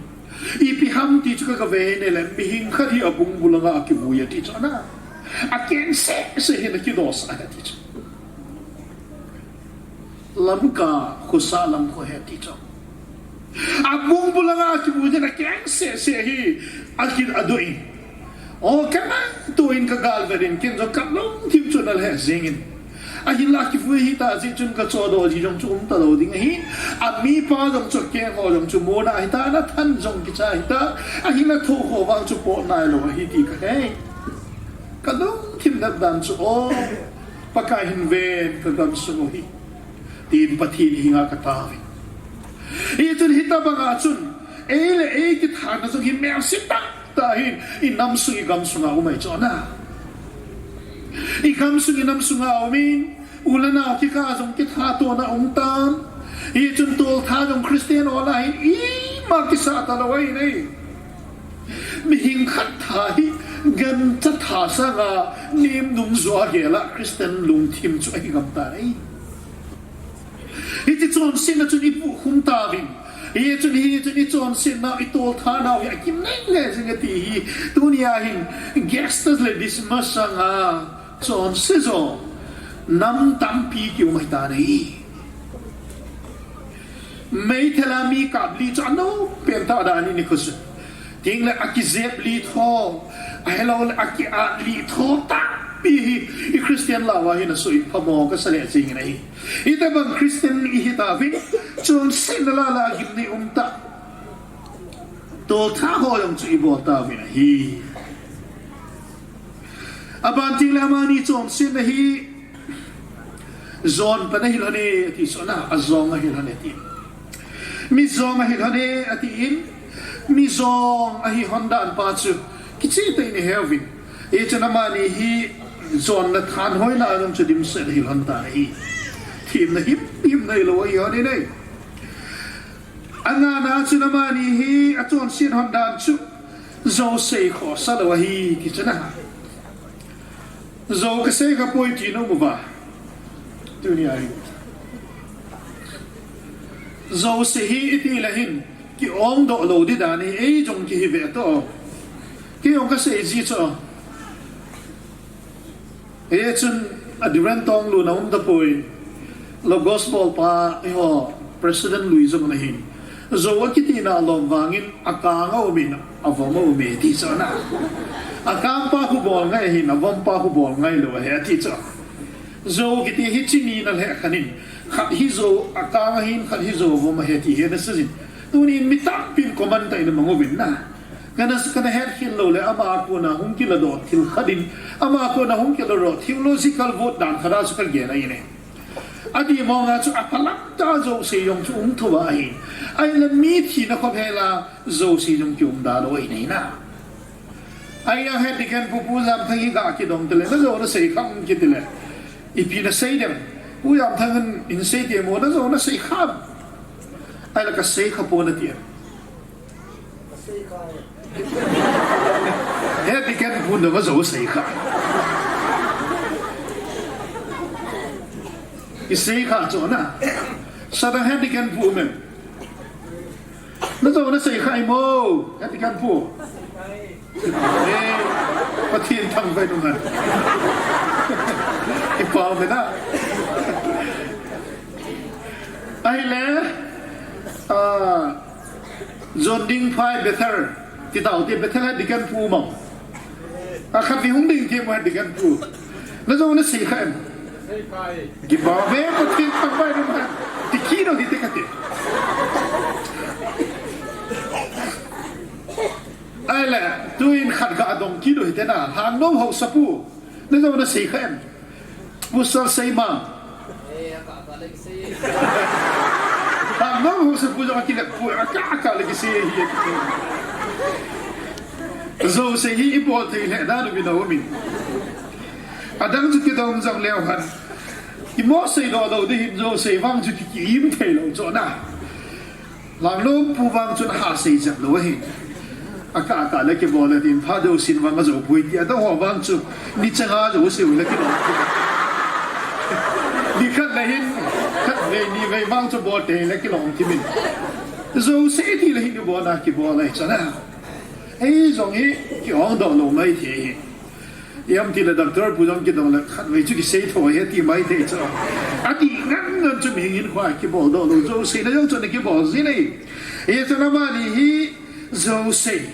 Ipi ham ti chu ka ga ve in le, mihem khat hi abungbul langa akivui e ti chu ana. Akeng seh seh hi ana kidoh sah e ti chu. Lamka khosah lam khu ahi ti chu. Abungbul langa akivui in akeng seh seh hi akidoh in. O, kana tuin ka gal ve in, ken jong ka lungthim chu ana lheh jing in. Ahinla kivui hita jeh chun ka chohdoh ji jong chu um talou ding ahi. Amipa jong chu keng ho jong chu mona hita, ana than jong kicha hita. Ahinla thoh ho vang chu pot nailou ahi ti ka he. Kalungthim natdan chu, o, Pakai hin ven kagamsung u hi, tin Pathen henga katao in. Hichun hitabanga chun ei le ei kithana jong hi melse tahtah hin, inamsung igamsunga um ahi chu na. Igamsung inamsunga um in, u le nao kikah jong kithatona um tan. Hichun toltha jong Christian hola hin ima kisah talou ahi nai. Mihing khat tha hi gancha tha sanga nem nung jo a gel a Christian lungthim chu ahi ngam tan ahi. Hiche chonsetna chun ipuikhum tauvin. Hichun, hichun ichonsetnau, itolthanau hi akimnei le jing e ti hi tunia hin Gestas le Dismas sanga chonse jo nam tampi kium ahitan ahi. Meithal a mi kap li chu anom pentah dan in ikhosun. Tin le akijep li tho, ahilouleh akiat li tho tampi hi i Christian lou a hin asui phamo kasa le jing in ahi. Hitobang Christian ihi tauvin, chonsetna lala gimnei umtah, toltha ho jong chu ibol tauvin ahi. Aban tin le amani chonsetna hi jon pan ahi lhon e ati chu na, ajong ahi lhon e ati. Mi jong ahi lhon e atin, mi jong ahi lhon dan pa chu kicheh tah in iheuvin. Hichun amani hi jonna thanhoina a jong chu dimset ahi lhon tan ahi. Themna himhim neilou ahi lhon e nai. Angana chun amani hi achonset lhon dan chu, jou sei khohsa lou ahi ti chu na. Jou kasei khapoi ti na um uva. Tunia hi jou sei hi iti le hin, kiongdoh lou di dan hi, ei jong kihi ve to. Kei jong kasei ji chu. Hichun a Reverend Tonglun aum tapoi. Logos bolpa eiho President lui jong ana hin. Jou akitina lom vangin akang aumin avom aume ti chu na. Akang pa khu bol ngai ahin, avom pa khu bol ngailou ahi ati chu. Jou kiti hi chini na lheh khat in. Khat hi jou akang ahin, khat hi jou avom ahi ti hi ana seijin. Tunin mi tampin comment tah in amang uvin na. Kana, kana hetkhel lou le ama kona hung kiladoh thil khat in, ama kona hung kiladoh theological vote dan khat a chu kagel ahi ne. Adih monga chu aphalam tah a jou sei jong chu um thou ahi. Ahile mi thina khop hela jou sei jong kium da lou ahi nai na. Ahia Head Deacon Pu, Pu Jamthang hi ga kidong tile, najou nasei kham kiti le, ipi nasei dem? Pu Jamthang in, in sei ti mo, najou nasei kham. Ahile kasei kha poi nati em? Head Deacon Pu in ajou sei kha. Isei kha chu na. Sadang Head Deacon Pu men. Najou nasei kha imo, Head Deacon Pu? Eh, Pathen thangvah in um hen. Ipa um na. Ahile, ah, Jonding Phai Bethel, ti tau te Bethel Head Deacon Pu mong. Akhat vei hung ding ti mo Head Deacon Pu. Najou nasei kha em? Kipa ve, Pathen thangvah in um hen. Ti kit u hite kati. Ahile, tuin khat ga dong kit u hite na, Lhangnom Haosapu. Najou nasei kha em? Pu Salseimang. Lhangnom Haosapu jong akile poi, akah akah le kisei hi. Jou sei hi ibol thei le dan u bina umin. Adang chu kidong jong leu hen. Imo seidoh lou ding hin jou sei vang chu ki, ki im thei lou chu na. Lhangnom Pu vang chun ahasei jep lou ahi. Akah akah le kibol le tin phat deusin vang ajou poi ti, adang ho vang chu ni changa jou sei u le kilong. Ni khat le hin, khat vei ni vei vang chu bol thei le kilong ti min. Jou sei ti le hin ibol na kibol ahi chu na. Ei jong hi kiongdoh lou mai thei hi. Ipi ham tile Doctor Pu jong kidong le khatvei chu kisei thou ahi ti mai thei chu. Adih ngan ngan chu mihem hinkhoa kibol doh lou, jou seina jong chu ana kibol jin ahi. Hichun amani hi jou sei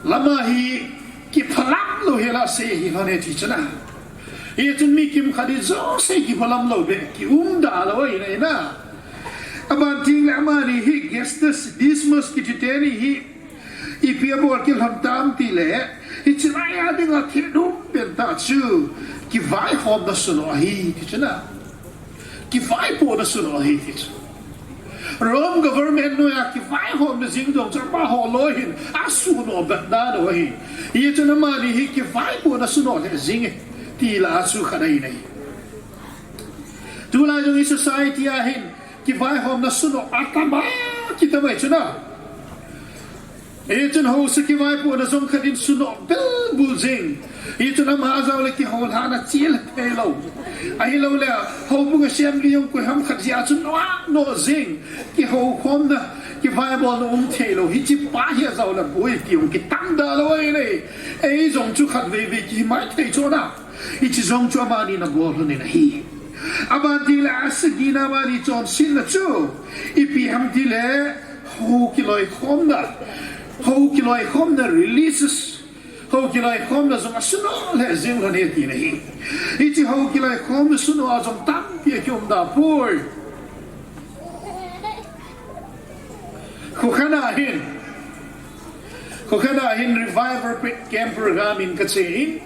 lama hi kiphalam lou hela sei ahi lhon e ti chu na. Hichun mi kimkhat hi jou sei kiphalam lou beh kium da lou ahi nai na. Aban tin le amani hi Gestas Dismas kiti teni hi Ipi abol kit ham ti le, hiche lai a dinga thil dum pen tah chu, kivaihomna sunoh ahi, ti chu na. Kivaipohna sunoh ahi, ti chu. Rome government noiya kivaihomna jing jong chu amaho loi hin asunoh bet dan u ahi. Hichun amani hi kivaipohna sunoh lheh jing e, ti lah a chu khat ahi nai. Tulai jong i society a hin, kivaihomna sunoh atama, kitama chu na. Hichun haosa kivaipohna jong khat in sunoh bilbul jing. Hichun ama jao le kihoulhahna chil theilou. Ahilouleh, houbung assembly jong koi ham khat jeh a chu nonoh jing. Kihoukhomna, kivaibolna um theilou. Hiche pa hi ajao le boi ti jong kitam da lou ahi nai. Ei jong chu khatvei vei kihi mai thei chu na. Hiche jong chu amani in abol lhon in ahi. Aban tile asagina amani chonsetna chu. Ipi ham tile hou kiloikhomna. Hou kiloikhomna releases. Hou kiloikhomna jong asunoh lheh jing lhon e tina ahi. Hiche hou kiloikhomna sunoh a jong tampi akium da poi. Khokhat a hin, khokhat a hin Revival Camp Program in kache in,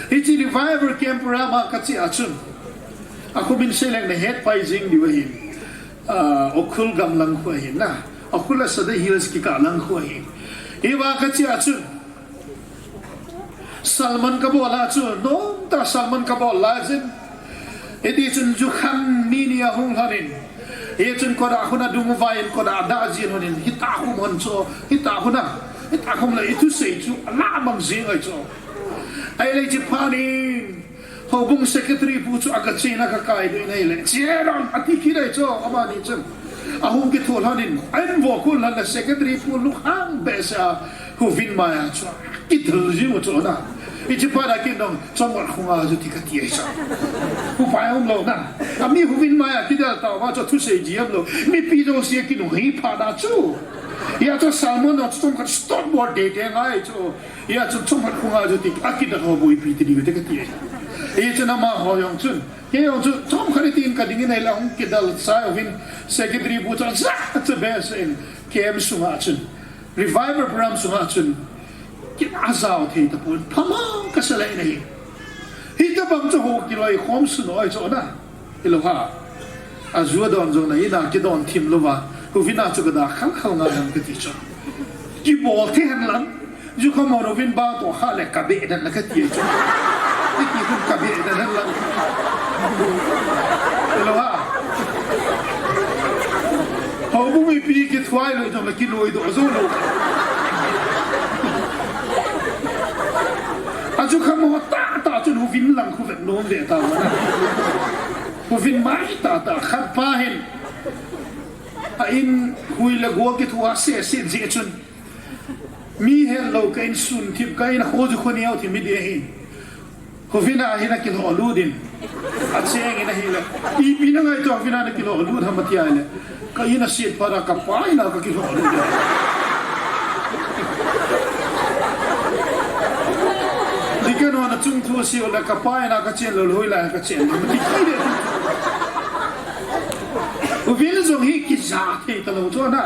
hiche Revival Camp Program a kache a chun, akho min seileng nahet pai jing diu ahin, ah, Ukhrul gam lang khu ahin na, Ukhrul le Sadar Hills kikah lang khu ahin. Hiva kache a chun, sermon kabol a chu, nomtah sermon kabol lai jin. Hiti chun jukham mi ni ahung lhon in. Hichun kot a khun adung uvah in kot a adah jin lhon in. Hita khum lhon chu, hita khun a, hita khum le ithusei chu, alah mang jing ahi chu. Ahile hiche phat in, houbung secretary pu chu aga chen a kakai doh in ahile. Che ron, ati kit ahi chu, amani chun. Ahung kithou lhon in, a-invoke lhon le secretary pu lunghang behseh a, Huvin maiya chu kidel jing u chu na. Hiche phat a kin dong, chomkhat khunga chu ti kati ahi chu. Upai umlou na. Ami huvin maiya kidel tauva chu thusei ji umlou. Mipi jouse kinung hi phat a chu. Hia chu sermon a chu chomkhat stop bol teitei ngai chu. Hia chu chomkhat khunga chu ti, akidel ho bou ipi ti diu te kati ahi. Hichun amaho jong chun. Kei jong chu chomkhat itin kading in ahile hung kidel chai uvin secretary pu chu ja chu behseh in camp sunga chun. Revival program sunga chun, kin ajao thei tapon, phamang kasa lheh in ahi. Hitobang chu hou kiloikhom sunoh ahi chu na, hilou ham. Aju adon jong na, ina kidon thim louva, huvin a chu kada khal khal ngai ham kati chu. Kibol thei hen lang, jukham hon huvin bang toh kha le kabeh den le kati chu. Hiti khun kabeh den hen lang. Hilou ham. Houbung mipi kithuai lou jong le kiloidoh jou lou. Ajukham ho tahtah chun huvin lang khu vet nom ve tauva na. Huvin mai tahtah khat pa hin. A-in hui le gol kithu a sese jeh chun. Mi hetlou ka insun thip ka in a kho ju kho neo thim mi ding ahi. Huvin a hin akilhoh lut in. Acheng in ahile. Ipi na ngaito huvin a nakilhoh lut ham ati ahile. Ka in aset phat a kapa in a kakilhoh lut in. Deacon hon achung thu asei u le kapa in a kachen lou hoilai a kachen lou. Ti kit e. Huvin jong hi kija thei talou chu na.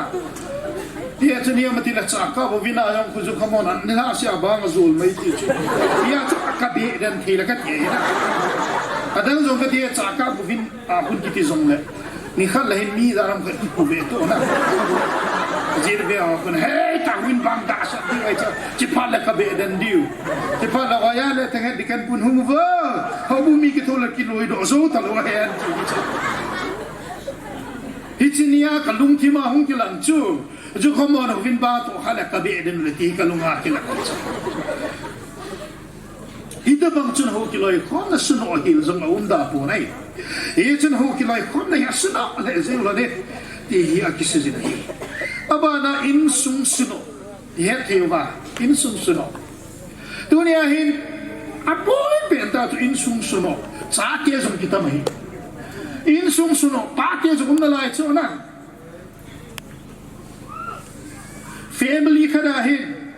Tia chu niam ati le chakap huvin a jong khu jukham hon an nilhah sia bang ajol mai ti chu. Tia chu akabeh den thei le kati ahi na. Adang jong kati chakap huvin a khun kiti jong le. Nikhat le hin mi jaram khat kipu ve to na. Jit ve a khun hei ta huvin bang dahsah ding ahi chu. Chiphat le kabeh den diu. Chiphat le oya le teng het deacon pun hung uvo. Houbung mi kitho le kiloidoh jou talou ahi an ti chu. Hiche nia kalungthim a hung kilang chu. Jukham hon huvin bang toh kha le kabeh den le ti kalunga kilang chu. Hitobang chun hou kiloikhomna sunoh hel jong aum da pon ahi. Hichun hou kiloikhomna hi asunoh lheh jing lhon e. Ti hi akisei jin ahi. Abana insung sunoh. Ihet thei uva, insung sunoh. Tunia hin, aboi pen tah chu insung sunoh. Chate jong kitam ahi. Insung sunoh, pate jong um nalai chu na. Family khat a hin,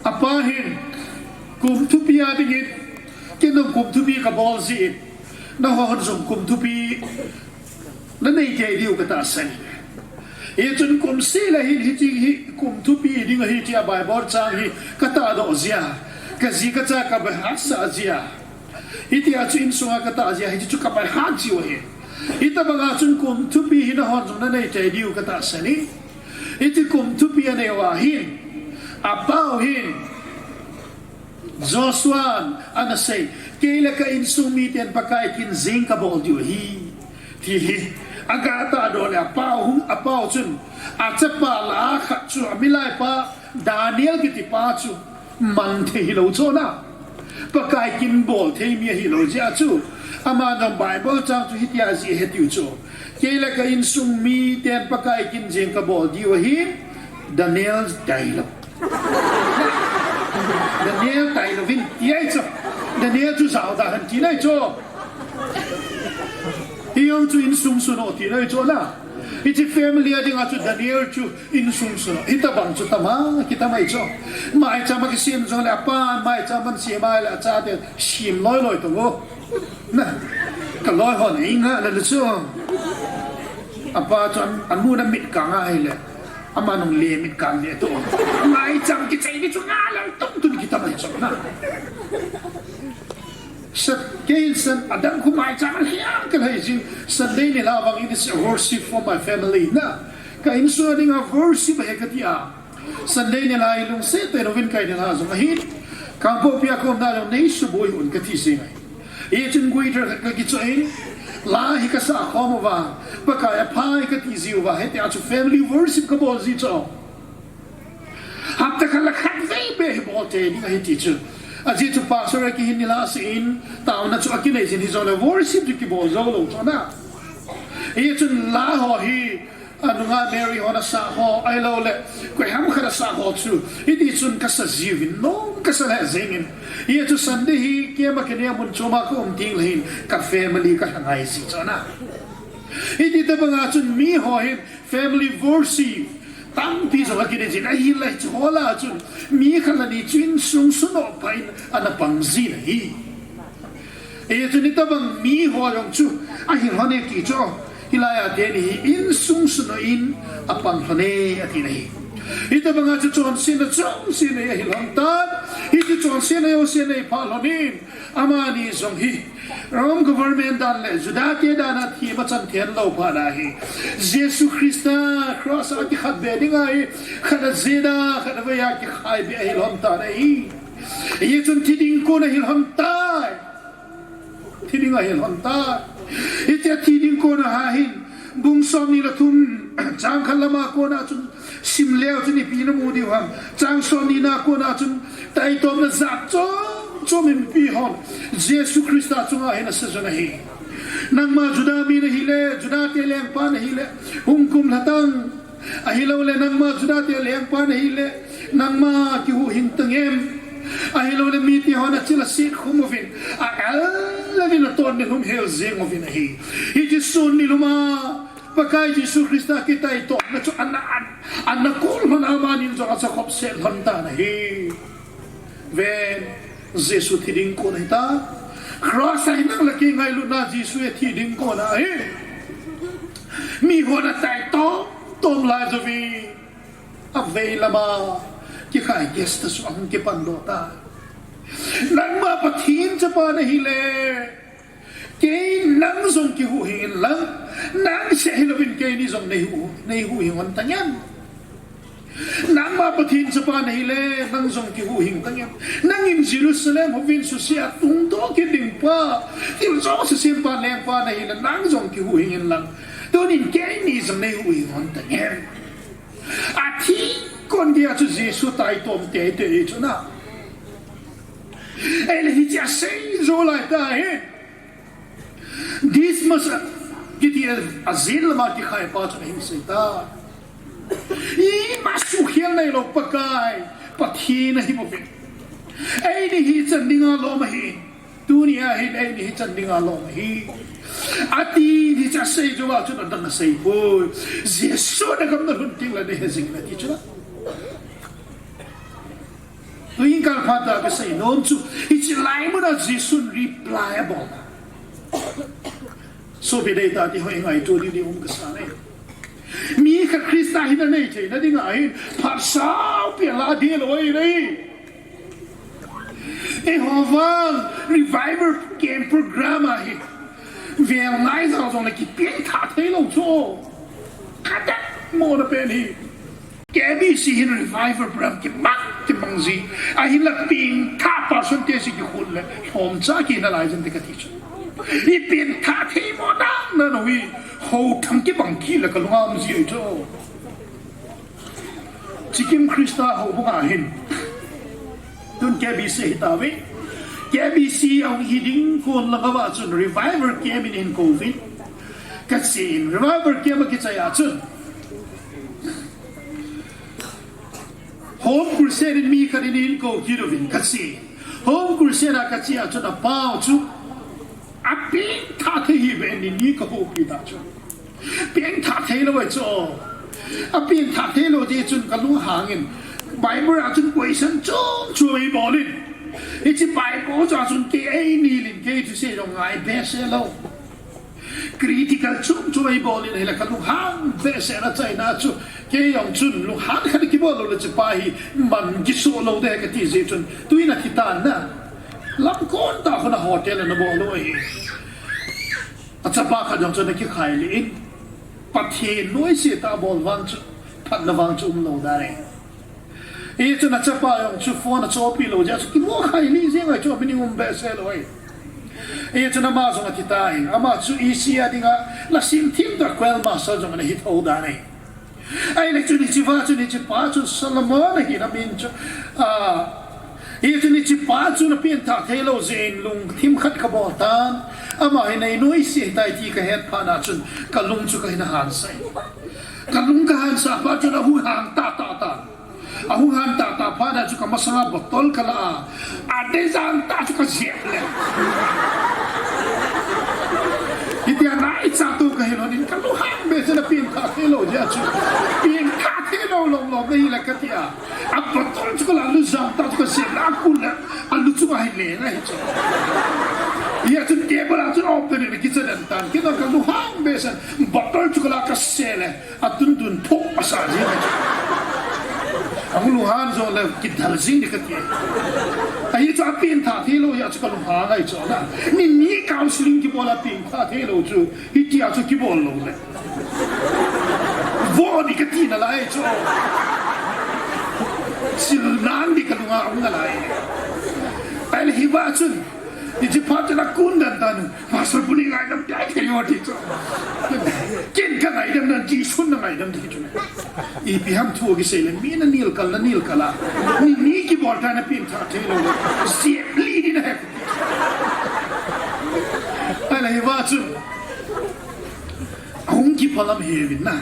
apa hin, kum thupi a dingin, ken jong kum thupi kabol jin, nahon jong kum thupi nanei kei diu katahsan. Hichun kum seh le hin hiche hi kum thupi ding ahi tia Bible chang hi katahdoh jia, kaji kacha kabaihat sah jia. Hitia chu insunga katah jia, hiche chu kabaihat jiu ahi. Hitobanga chun kum thupi hi nahon jong nanei tei diu katahsan e. Hiche kum thupi anei uva hin, apau hin, Joshua'n ana sei, kei le ka insung miten Pakai kin jeng kabol diu ahi, ti hi. Aga tahdoh le apau hung, apau chun, achapa lah a khat chu, amilaipa Daniel kitipa chu, man thei hilou chu na. Pakai kin bol thei mi ahilou jeh chu, aman jong Bible chang chu hitia ajih ahi tiu chu. Kei le ka insung miten Pakai kin jeng kabol diu ahi, Daniel tailou. Daniel tailouvin ti ahi chu. Daniel chu jaoda hen tina ahi chu. Hijong chu insung sun o tina ahi chu na. Hiche family a dinga chu Daniel chu insung sun o. Hitobang chu tama, kitama ahi chu. Maicham a kisem jongle apan, maicham a sem a le achate sem loi loi tou o. Na, kaloi hon eingah le chu. Apa chu an, anun amit kang ahile. Aman jong le mit kang le tou. Maicham kichai ni chu ngalal tum tun kitama ahi chu na. Sa, kei san, adang khu maicham a hiang kalhai jing, Sunday nilhah vang it is a worship for my family na. Ka insung a dinga worship ahi kati a. Sunday nilhah hi lungset tah in uvin ka nilhah jong ahin. Kangpokpi a kaumna jong nei suboi un kati jeng ahi. Hichun guitar khat kakichoh in, la hi kasah khom uva, Pakai apha e kati jiuva, hitia chu family worship kabol ji chu. Hapta khat le khatvei beh hi bol tei ding ahi ti chu. Ajeh chu pastor a kihin nilhah seh in, taona chu akinei jin hijongle worship chu kibol jou lou chu na. Hichun la ho hi, anunga Mary hon asah ho, ahilouleh, koiham khat asah ho chu. Hiti chun kasa jiuvin, nom kasa lheh jengin. Hichu Sunday hi, keima kinem mun choma kaum tengle hin, ka family kalha ngai ji chu na. Hiti tobanga chun mi ho hin, family worship, tampi jong akinei jin, ahinla hiche ho lah a chun, mi khat le ni chu insung sun o pha in, ana pang jin ahi. Hichun hitobang mi ho jong chu, ahil lhon e ti chu, hilai a teni hi insung sun o in apang lhon e ati ahi. Hitobanga chu chonsetna chonse nei ahil lhon tan, hiche chonsetna jouse nei phah lhon in, amani jong hi, Rome government dan le Juda te dan a themchan thenlou phat ahi. Jesu Christa cross a kikhetbeh ding ahi, khat a jeh a, khat a vei a kikhai beh ahil lhon tan ahi. Hichun thi ding kon ahil lhon tai. Thi ding ahil lhon tai. Hitia thi ding kon a hin, bung somni le thum, chang khat lama kona chun, sim leu chun ipi namu diu ham. Chang somni na kona chun, taitona jat chom chom in mipi hon Jesu Christa chunga hin asei u ahi. Nangma Juda mi nahile, Juda te lengpa nahile, hung kumlha tan. Ahilouleh nangma Juda te lengpa nahile, nangma kihuhhing tangem. Ahilouleh mite hon achil aset khum uvin, a-el uvin aton nilhum hel jeng uvin ahi. Hiche sun nilhum a, Pakai Jesu Christa kitaitona chu ana, ana, ana kol lhon a, amanin jong achakhop set lhon tan ahi. Ven, Jesu thi ding kon ahitai. Cross a hin nang le kei ngailutna Jesu a thi ding kon ahi. Mi hon ataitom, tom lai jouvin. Avei lama, kikhai gas ta chu ahung kipan doh tai. Nangma Pathen chapa nahile. Kei nang jong kihuhhing in lang, nang seh hilouvin keini jong nei hu, nei huhhing un tangem. Nangma Pathen chapa nahile, nang jong kihuhhing tangem. Nangin Jerusalem houin suse a tungdoh kit ding pa, thil jouse sempa lengpa nahile, nang jong kihuhhing in lang. Tunin keini jong nei huhhing un tangem. Athi kon dia chu Jesu taitom teitei chu na. Ahile hiche asei jou lai tah hin. Dismas kiti a, ajen lama kikhai pa chun ahin sei tai. Ima sukhel nailou Pakai, Pathen ahi bouvin. Eini hi chan dinga lom ahi. Tunia hin eini hi chan dinga lom ahi. Ati hiche asei jou a chun adang asei poi. Jesu na gam nalhun tengle nahe jing in ati chu na. Tuhin kalphat a kasei nom chu, hiche lai mun a Jesun reply abol. Sopi deitah te ho, i ngaito diu ding um kasa e. Mi Khrista hi nanei theina dinga hin phat saupi a la ding lou ahi. Eiho vang revival camp program ahi. Vel ngai jao jongle kipengthah theilou chu. Kadet mona pen hi. K B C hin revival program kimang kimang ji. Ahinla pengthah percentage kikhol le lhomcha kina lai jeng te kati chu. Ipengthah thei mo dan na no hi. Hou thang kibang kit le kalunga um ji chu. Chikim Khrista houbung a hin. Tun K B C hi tave. K B C ahung hi ding kon langa va chun revival camp in hin kou vin. Kachen revival camp a kichai a chun. Home crusade in mi khat in hin kou kit uvin kachen. Home crusade a kache a chun apau chu. Apengthah thei hi ve ni ni kahoupi ta chu. Pengthah theilou ahi chu. Apengthah theilou jeh chun kalunghang in. Bible a chun question chom chom eibol in. Hiche Bible chu a chun kei eini lin kei thusei jong ngai behseh lou. Critical chom chom eibol in hile kalunghang behseh na chaina chu. Kei jong chun lunghang khat kibol lou le hichepa hi man kisoh lou de kati jeh chun. Tuin athi tan na. Lamkon tah khun a hotel ana bol u ahi. Achapa khat jong chu ana kikhai lih in. Pathen noise tah bol vang chu, phatna vang chu umlou dan ahi. Hichun achapa jong chu phone achohpeh lou jeh a chu kimu khai lih jeng ahi chu, minim um behseh lou ahi. Hichun ama jong athi tan, ama chu E C a dinga, la sim thim tah choir master jong ana hi thou dan ahi. Ahile chun hicheva chun hichepa chu Solomon ahi na min chu. Ah, hichun hichepa chu na pengthah theilou jeh in lungthim khat kabol tan. Ama hi nei noise tai ti kahet phat na chun kalung chu kahin hansah. Kalung kahansah phat chun ahung hang tah tah tan. Ahung hang tah tah phat na chu kamasanga bottle kala a. Adeh jang tah chu kajep le. Hitia naicha toh kahin lhon in kalunghang behseh na pengthah theilou jeh a chu. Pengthah theilou lom lom nahi le kati a. A bottle chu kala lu jang tah chu kajep le akun le. Alu chu ahin le na hi chu. Hia chun table a chun open in kicha den tan. Kei jong kalunghang behseh bottle chu kala kase le. Atun tun phoh asa jeng ahi chu. Ahung lunghang jongle kidal jing ding kati. Ahi chu apengthah theilou jeh a chu kalunghang ahi chu na. Ni ni counseling kibol a pengthah theilou chu. Hitia chu kibol lou le. Vo ding kati nalai chu. Sil nang ding kalunga um nalai. Ahile hiva chun. Hiche phat chun akun den tan. Pastor pu nei ngaidam ding ahi thei o ti chu. Ken kangaidam dan Jesu nangaidam ding chu. Ipi ham thu kisei le mi nanel kal nanel kal a. Ni ni kibol tan na pengthah theilou le. Jep lih ding nahi. Ahile hiva chun. Ahung kiphalam hih uvin na.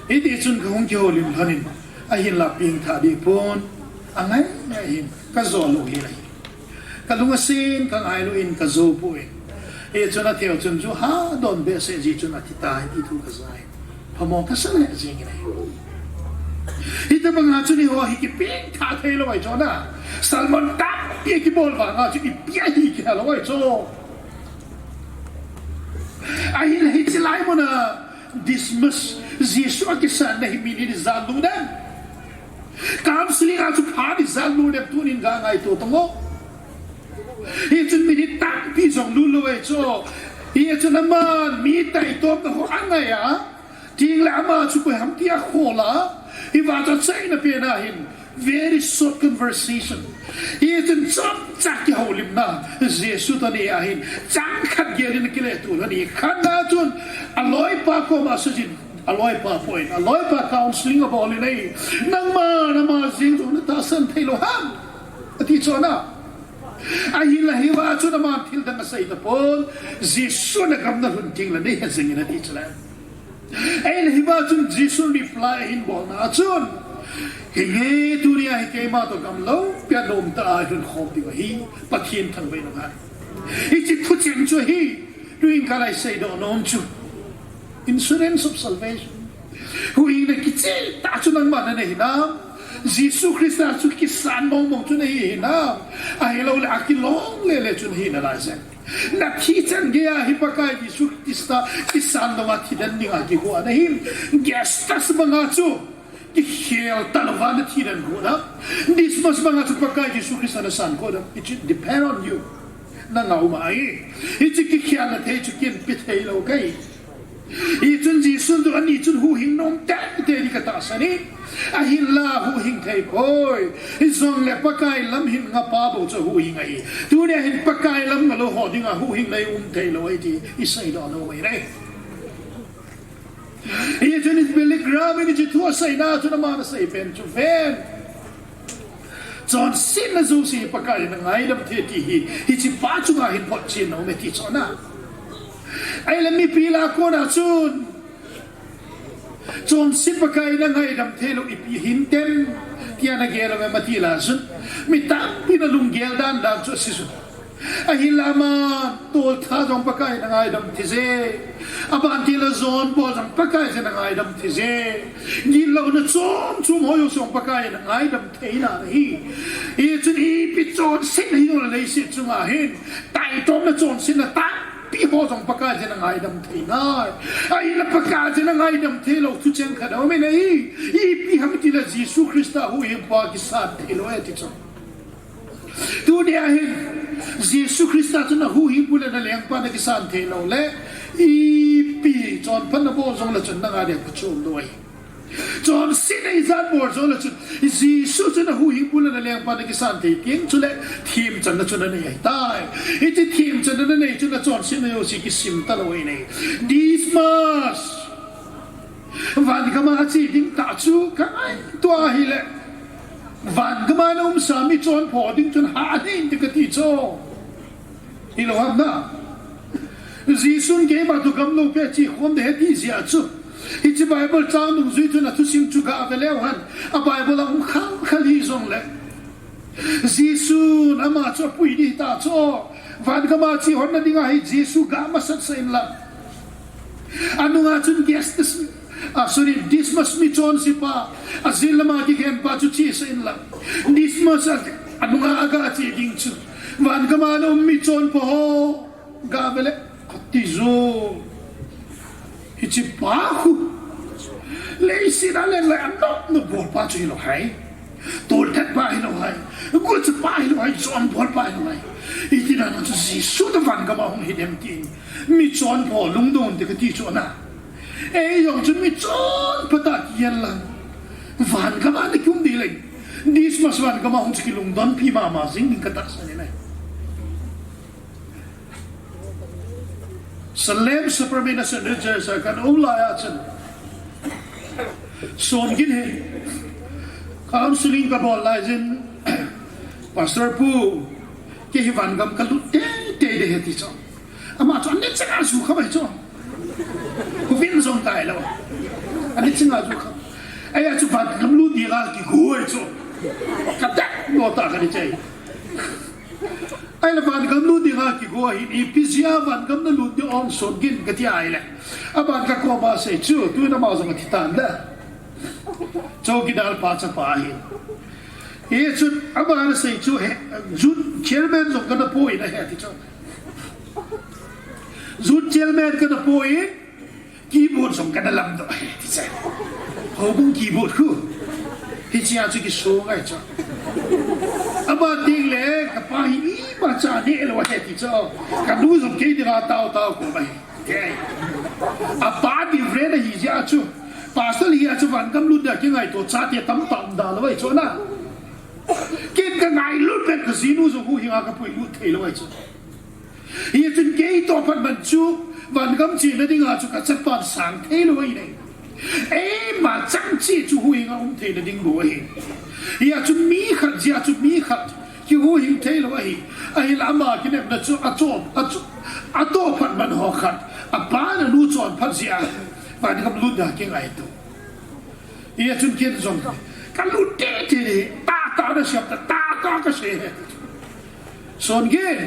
Hiti chun kahung kihoulim lhon in. Ahinla pengthah ding pon. Angai ngai hin. Kajo lou hi lai. Kalung asen, kangailu in, kajo poi. Hichun atheu chun chu hadon behseh jeh chun athi tai ti thu kaja in. Phamo kasa lheh jeng in ahi. Hitobang a chun eiho hi kipengthah theilou ahi chu na. Sermon tampi kibol vang a chu ipi ahi kihelou ahi chu. Ahinla hiche lai mun a Dismas, Jesu akisan na hi minute ijat lut dem. Counseling a chu phat ijat lut dem tunin ga ngaito tang o. Hichun minute tampi jong lut lou ahi chu. Hichun aman mi taitomna ho angai a. Tengle ama chu koi ham ti akhol a. Hiva chu achaina pen a hin. Very short conversation. Hichun chomcha kihoulimna. Jesu toh anei a hin. Chang khat gel in akile tun ahi. Khatna chun aloipa koma asujin. Aloipa poi. Aloipa counseling abol in ahi. Nangma, nangma jeng jong natahsan theilou ham. Ati chu na. Ahinla hiva chun aman thil dang asei tapon. Jesu nagam nalhun tengle neihe jeng in ati chu le. Ahile hiva chun Jesu reply ahin bolna a chun. Hinge tunia hi keima toh gam loupia nomtah a lhun khom ding ahi. Pathen thangvah in um hen. Hiche thucheng chu ahi. Tuin kalai seidoh nom chu. Insurance of salvation. Huhhingna kicheh tah chu nangma nanei hinam. Jesu Christa chu kisan mong mong chu nahi hinam. Ahilouleh akilong lele chu nahi nalai jeng. Nathi chan geiya hi Pakai Jesu Christa kisan louva thi den dinga kigo nahin. Gestas banga chu kikhel talouva nathi den go na. Dismas banga chu Pakai Jesu Christa nasan go na. It depend on you. Nangma ahi. Hiche kikhelna thei chu ken pe thei lou kahi. Hichun Jesu chu ani chun huhhing nom tei tei ding katahsan e. Ahinla huhhing thei poi. Hijongle Pakai lam hin ngapa bou chu huhhing ahi. Tunia hin Pakai lam ngah lou ho dinga huhhingna um thei lou ahi ti isei doh nom ahi. Hichun Billy Graham in hiche thu aseina chun aman asei pen chu ven. Chonsetna jouse Pakai in angaidam thei ti hi, hiche pa chunga hin photchen nom e ti chu ahi. Ahile mipi lah a kona chun, chonset Pakai in angaidam thei lou ipi hintem, tia nagel uvem ati lah a chun, mi tampin alunggel dan dan chu asei chu. Ahinla ama toltha jong Pakai in angaidam thei e. Aban tila jon bol jong Pakai in angaidam thei e. Gitlouna chom chom ho jouse jong Pakai in angaidam thei nai. Hichun ipi chonsetna hijongle leiset chunga hin, taitomna chonsetna tampi ho jong Pakai in angaidam thei nai. Ahinla Pakai in angaidam thei lou thucheng khat aum e. Ipi ham itile Jesu Christa huhhingpa kisan thei lou ahi ti chu. Tunia hin, Jesu Christa chun ahuhhingpu le alengpa nakisan thei lou le, ipi chonphatna bol jongle chun nanga dia pha chom lou ahi. Chonsetna ijat bol jongle chun, Jesu chun ahuhhingpu le alengpa nakisan thei teng chule, themchanna chu nanei ahitai. Hiche themchanna nanei chun nachonsetna jouse kisim talou ahi. Dismas. Van gama che ding tah chu kangaito ahile, van gama naumsa michonpho ding chun hah hih inte kati chu. Hilou ham na. Jesun keima toh gamlou peh che khom ding ahi ti jeh chu. Hiche Bible chang dungjui chun athusim chu gave leu hen. A Bible a um khang khang hijongle, Jesun ama chu apui ding tah chu. Van gama che honna dinga hi Jesu ga masat sah inlang. Anunga chun Gestas, ah, sorry, Dismas michonsepa, ajil lama kikhenpa chu chesah inlang. Dismas a, anunga aga che ding chu. Van gama naum michonpha ho, gave le, kati jo. Hiche pa khu. Leiset a leng le anop nop bolpa chu hilou ham. Tolthat pa hilou ham. Gucha pa hilou ham. Chonbol pa hilou ham. Iti dan a chu Jesu toh van gama hung hi dem tin. Michonpho lungdon te kati chu ahi. Eijong chu michonpha tah kihen lang. Van gama nakium ding le. Dismas van gama hung chu kilungdonpi mama jing ding katahsan e. Salem Supreme National Church a kana um laiya chun. Songin hi. Counseling kabol lai jin. Pastor pu, kei hi van gam kalut tei tei ding ahi ti chu. Ama chu ani changa ju kha mai chu. Uvin jong kai lou. Ani changa ju kha. Eia chu van gam lut dinga kigo ahi chu. Kadet mo ta kani chai. Ahile van gam lut dinga kigo ahin, ipi jeh a van gam nalut ding ham Songin kati ahile. Aban kakoma asei chu, tuin ama jong athi tan da. Chowkidar pa chapa ahin. Hichun aban asei chu he, youth chairman jong kana poi nahi ati chu. Youth chairman kana poi. Keyboard jong kana lamdoh ahi, ti chu. Houbung keyboard khu. Hichea chu kisong ahi chu. Aban teng le, kapa hi imacha nehlou ahi, ti chu. Kanu jong kei dinga tao tao ko mai. Kei. Apa Reverend ahi jeh chu. Pastor hi a chu van gam lut dia kingaito chate tamtah um da lou ahi chu na. Ken kangailut pen kajinu jong huhhinga kapuilut thei lou ahi chu. Hichun kei toh phat man chu, van gam chena dinga chu kachapan sang thei lou ahi nai. Eima chang che chu huhhinga um theina ding bou ahi. Hia chu mi khat jeh a chu mi khat kihuhhing thei lou ahi. Ahinla ama kinepna chu achom, achu, atoh phat man ho khat. Apa le anu chonphat jeh a van gam lut dia kingaito. Hichun ken jong kalut tei tei, tah tah nasei ta, tah tah kasei ahi. Songin,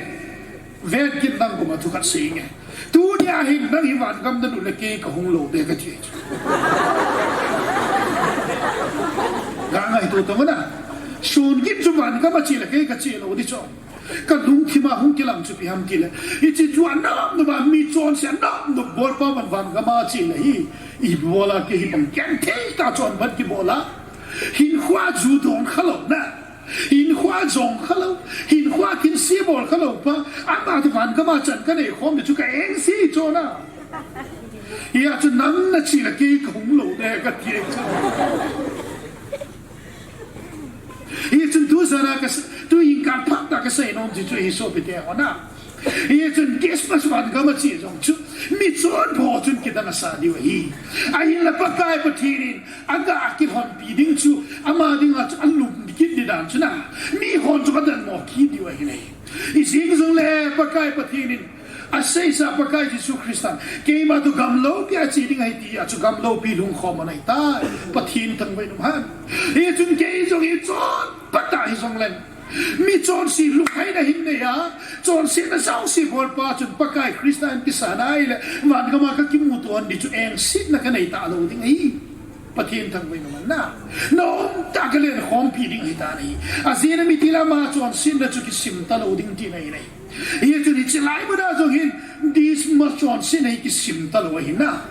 ven kit nang koma thu khat sei inge. Tunia hin nang hi van gam nalut le kei kahung lou ding kati. Kangaito tong na. Songin chu van gam a che le kei ka che lou di chu. Ka lungthim a hung kilang chu ipi ham ti le, hiche chu anop nop a mi chonse anop nop bolpa van, van gam a che le hi, ibola kei hi bang genthei tah chonphat kibol a, hinkho a ju don kha lou na, hinkho a jong kha lou, hinkho a kinse bol kha lou pa, ama toh van gam a chan ka nei khom di chu ka engse chu na. Hia chu nang na che le kei ka hung lou de ka ti chu. Hichun tu jana ka s-, tu in ka phat ta ka sei nom ji chu hi sopite ho na. Hichun Christmas van gam a che jong chu mi chonpho chun kidang asa diu ahi. Ahinla Pakai Pathen in aga akilhonpi ding chu ama dinga chu alum kit di dan chu na. Mi hon chu ka dan mo kit diu ahi nei. Ijing jong le Pakai Pathen in aseisa Pakai Jesu Christan, keima toh gamloupi a che ding ahi tia chu gamloupi lungkhom anei tai. Pathen thangvah in um hen. Hichun kei jong hi chonphat a hi jong leng, mi chonse lungheina hin nei a, chonsetna jouse bolpa chun Pakai Christan kisa nai le, van gam a ka kimuto di chu engsetna ka nei talou ding ahi. Pathen thangvah in um hen na. Nomtah a ka lenkhompi ding ahi ta nei. Ajeh chu mi ti lama chonsetna chu kisim talou ding tina ahi nei. Hichun hiche lai mun a jong hin Dismas chonsetna hi kisim talou ahi na.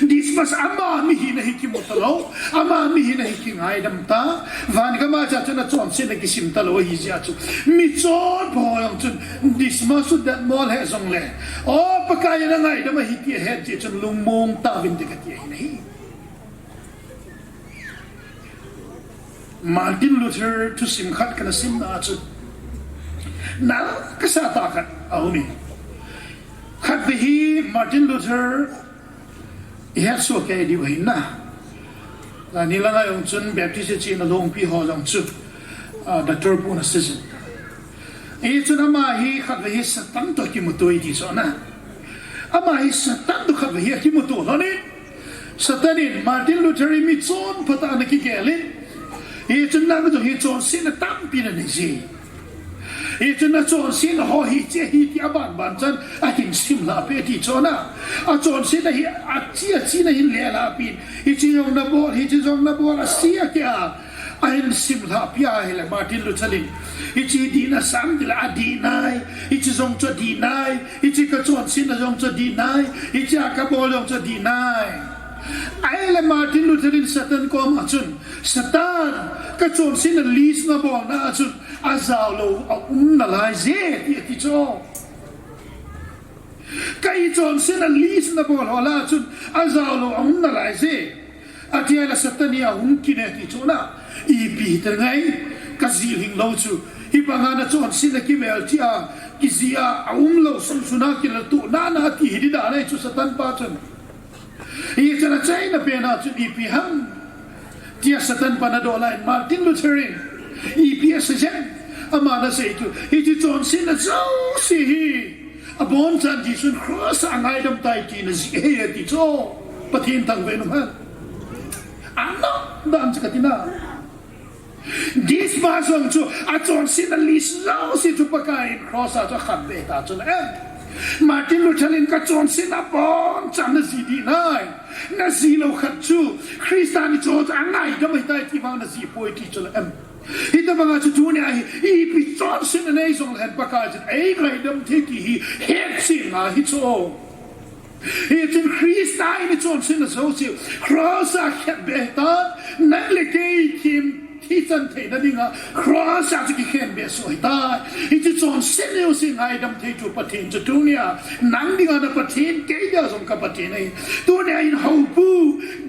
Dismas ama mihina hi kimu talou, ama mihina hi kingaidam ta. Van gam a cha chun achonsetna kisim talou ahi jeh a chu mi chonpho jong chun Dismas chu datmo le jong le, o Pakai in angaidam ahi ti ahet jeh chun lungmong tauvin te ka ti ahi nei. Martin Luther thusim khat kana simna a chu nal kasa tah khat aum in. Khatvei hi Martin Luther i hetsoh kei diu ahi na. Lani langa jong chun Baptist chena longpi ho jong chu, ah, Doctor Pu na seiyin. Hichun ama hi khatvei hi Satan toh kimuto e ti chu na. Ama hi Satan toh khatvei hi akimuto lhon in. Satan in Martin Luther hi mi chonphat a ana kigel in. Hichun nang jong hi chonsetna tampi na nei ji. Hichun na chonsetna ho hiche hi ti aban ban chan ahin simlhah peh ti chu na. Achonsetna hi achi achi na hin lelhah peh in. Hiche jong na bol, hiche jong na bol, ase akeh a. Ahin simlhah peh a ahile Martin Luther in, hiche dihna sang tile adih nai, hiche jong chu adih nai, hiche ka chonsetna jong chu adih nai, hiche a ka bol jong chu adih nai. Ahile Martin Luther in Satan koma chun, Satan, ka chonsetna list na bolna a chun ajao lou aum nalai je, ti ati chu. Ka chonsetna list na bol ho lah a chun ajao lou aum nalai je. Ati ahile Satan hi ahung kine ti chu na. Ipi hita ngai, ka jilhing lou chu. Hibanga na chonsetna kimel chia, kijih a, aum lou sung sung a kilal tu na na ti hi di da nai chu Satan pa chun. Hichun achaina pen a chun ipi ham tia Satan pa na doh lai in Martin Luther in ipi asei jem, ama na sei chu, hiche chonsetna jouse hi abonchan Jesun cross a angaidam tai tina jeh ahi ati chu. Pathen thangvah in um hen. Anom dan chu ka ti na. Dismas jong chu achonsetna list jouse chu Pakai in cross a chu akhenbeh ta chu la em. Martin Luther in ka chonsetna abonchan najih dih nai. Najih lou khat chu Christa ni chu angaidam ahitai ti vang najih poi ti chu la em. Hitabanga chu tunia hi ipi chonsetna nei jong leh Pakai chun eingaidam thei ti hi hetchenna hi chu. Hichun Christa in ichonsetna jouse cross a akhenbeh tan, nang le kei thim thi chan theina dinga cross a chu kikhenbeh soh ahitai. Hiche chonsetna jouse ngaidam thei chu Pathen chu tunia nang dinga na Pathen, kei dia jong ka Pathen ahi. Tunia hin houpu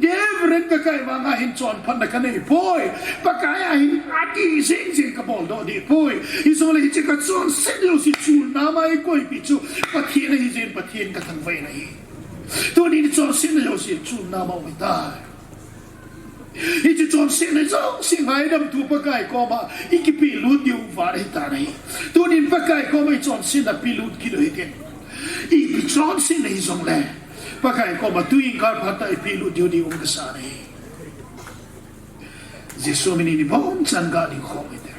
Reverend Kakai vanga hin chonphatna ka nei poi. Pakai a hin ati jing jing ka bol doh dih poi. Hijongle hiche ka chonsetna jouse chulna ma eikoipi chu Pathen ahi jeh in Pathen ka thangvah in ahi. Tunin chonsetna jouse chulna ma um ahitai. Hiche chonsetna jouse ngaidam tu Pakai koma ikipelut diu vang ahitai. Tunin Pakai koma ichonsetna pelut kit u hitin. Ipi chonsetna hijongle Pakai koma tuin kal phat a ipelut diu ding um kasa ahi. Jesu minin ibonchan ga ding khom hite.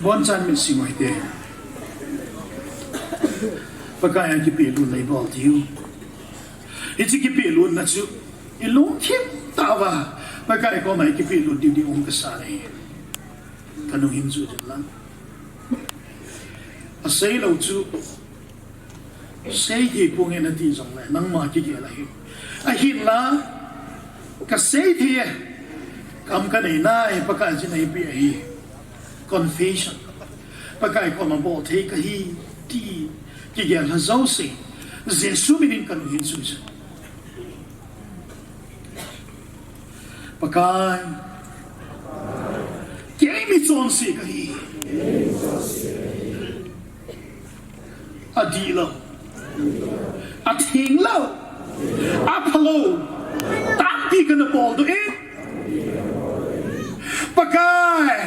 Bonchan min sim u hite. Pakai a kipelutna ibol diu. Hiche kipehlut na chu, i lungthim tah uva, Pakai koma i kipehlut diu ding um kasa ahi. Ka nung hin chu ding lang. Asei lou chu, sei thei ponge nati jongle, nangma kigel ahi. Ahinla, ka sei thei e, kam ka nei nai, Pakai chun eipeh ahi. Confession. Pakai koma bol thei kahi, ti, kigel lha jouse. Jesu minin ka nung hin chu ding. Pakai, kei mi chonse kahi. Adihlou, atheng lou, aphalou tampi kana boldoh e. Pakai,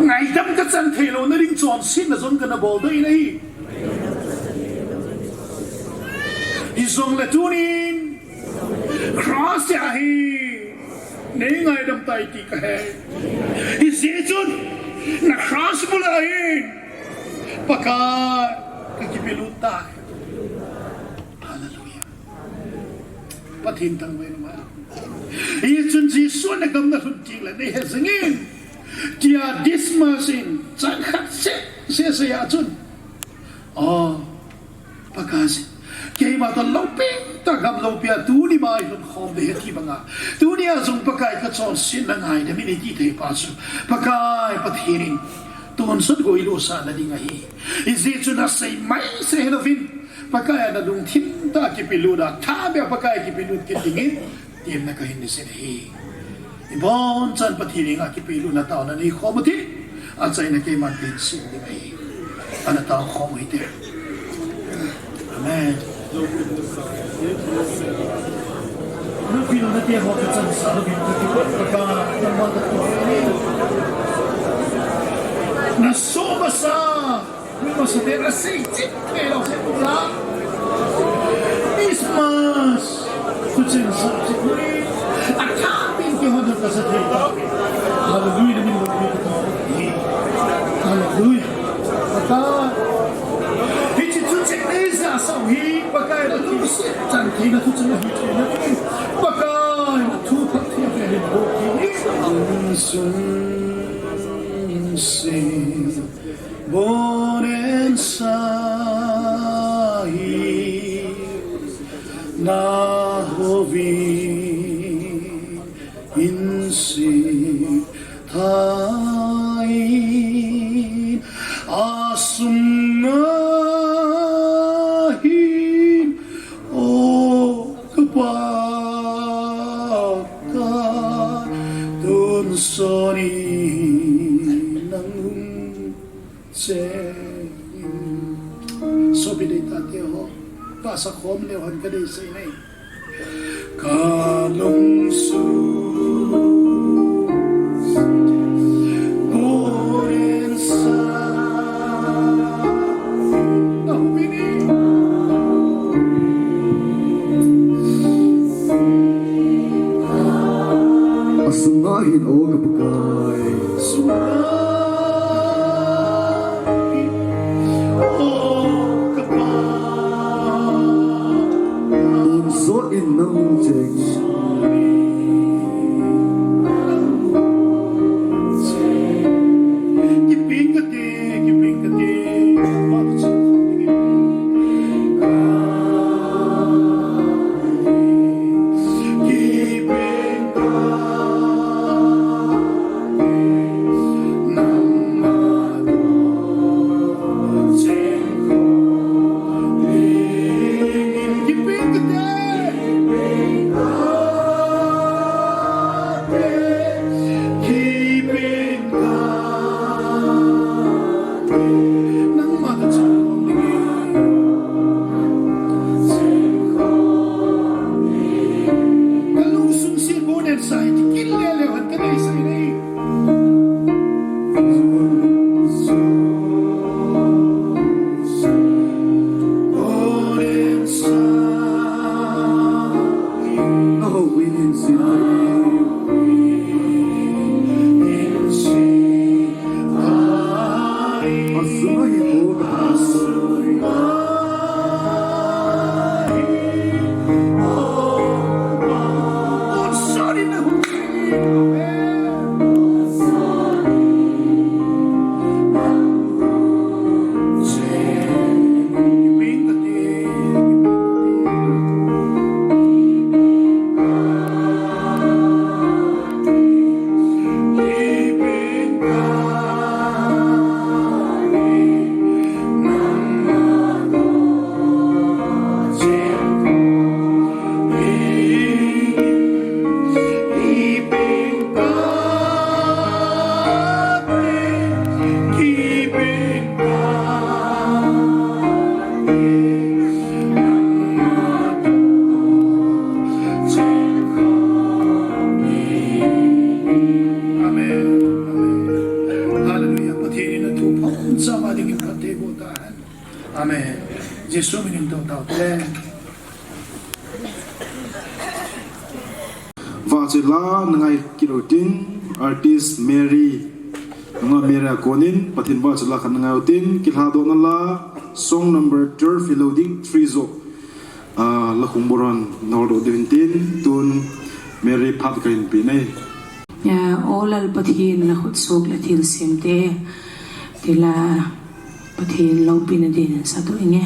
ngaidam kachan theilouna ding chonsetna jong kana boldoh in ahi. Hijongle tunin cross a hin nei ngaidam tai ti kahe. Hijeh chun na cross bula hin, Pakai, ka kipelut tai. Hallelujah. Pathen thangvah in um hen. Hichun Jesu na gamna lhun tengle nei he jingin, tia Dismas in chang khat seh seh seh a chun, O, Pakai, keima toh loupina tah gam loupia tuni mai lhun khom ding ahi ti banga, tunia jong Pakai ka chonsetna ngaidam in eiti thei pa chu, Pakai Pathen in tonsot goi losahna ding ahi. Hijeh chun asei mai seh hilouvin, Pakai a na lungthim tah a kipelut a, thabeh a Pakai kipelut kit dingin, temna kahin nei jin ahi. Ibonchan Pathen henga kipelutna taona nei khom u tin, achaina keiman tin sim ding ahi. Ana tao khom u hite. Amen. Na pilna te ho ka chan sa, na pilna te ho ka chan sa, na pilna te ho ka chan sa. Na so masa. Christmas te asei cheh thei lou se pula. Christmas. Tucheng sa cheh ni. Atha pin kihon ka sa thei. Hallelujah, min lo ki. Hallelujah. Pakai. Hiche tucheng nei sa sa hi, Pakai na tucheng chan thei na tucheng na hi thei na. Pakai na thu phat thei na hi bo ki. Sun se. Boren sahi na hovi insi thai asung ahin o kapa ka tun soni nang Cheng. Sopi dei tate ho. Ka sa khom leu hen ka deisah nei. Ka lungsun. Boren sa. Na hubini. Asunga hin o ka Pakai. Sunga hin o ka Pakai. Tonsot in nang cheng. Kiping kate, kiping kate. Amen. Jesu min in tao tao te. Vahchoi la na ngai kit utin, artist Mary. Nunga Mary a konin, Pathen vahchoi la khat na ngai utin, kilhadohna la, song number twelve hilou ding, three zo. Ah, la khung boron, na holdoh diu hin tin, tun Mary phat kahin pe e. Ya, O Lal Pathen, na khut suk le thilsem te, tila Pathen loupina din satu inge.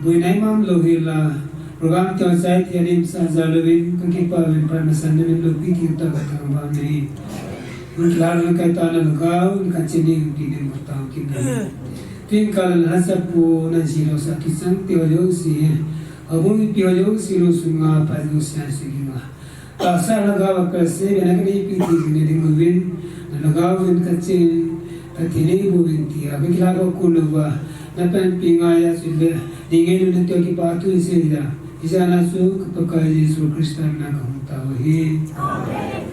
Buinai mam lo hi la, program teo sai thei lim sa ja lo vin, ka kipa vin pa na san vin lo pi ki ta ka ta ba nei. Mun la na kai ta na lagao, na ka chini ti ne mo ta ki na. Tin ka la na sa pu na ji lo sa ki sang teo lo si. Abu mi teo lo si lo su nga pa lo sa si ki nga. Tahsa lhagao a kalse ve na ka neipi ti ne ding uvin, na lhagao vin ka chin, ka ti nei bu vin ti a, ka kila ko ku lo va, na panpi ngai a su le, ding ei lu na teo kipa thu in se ja, ijana su ka Pakai Jesu Christa na ka hung ta hi. Amen.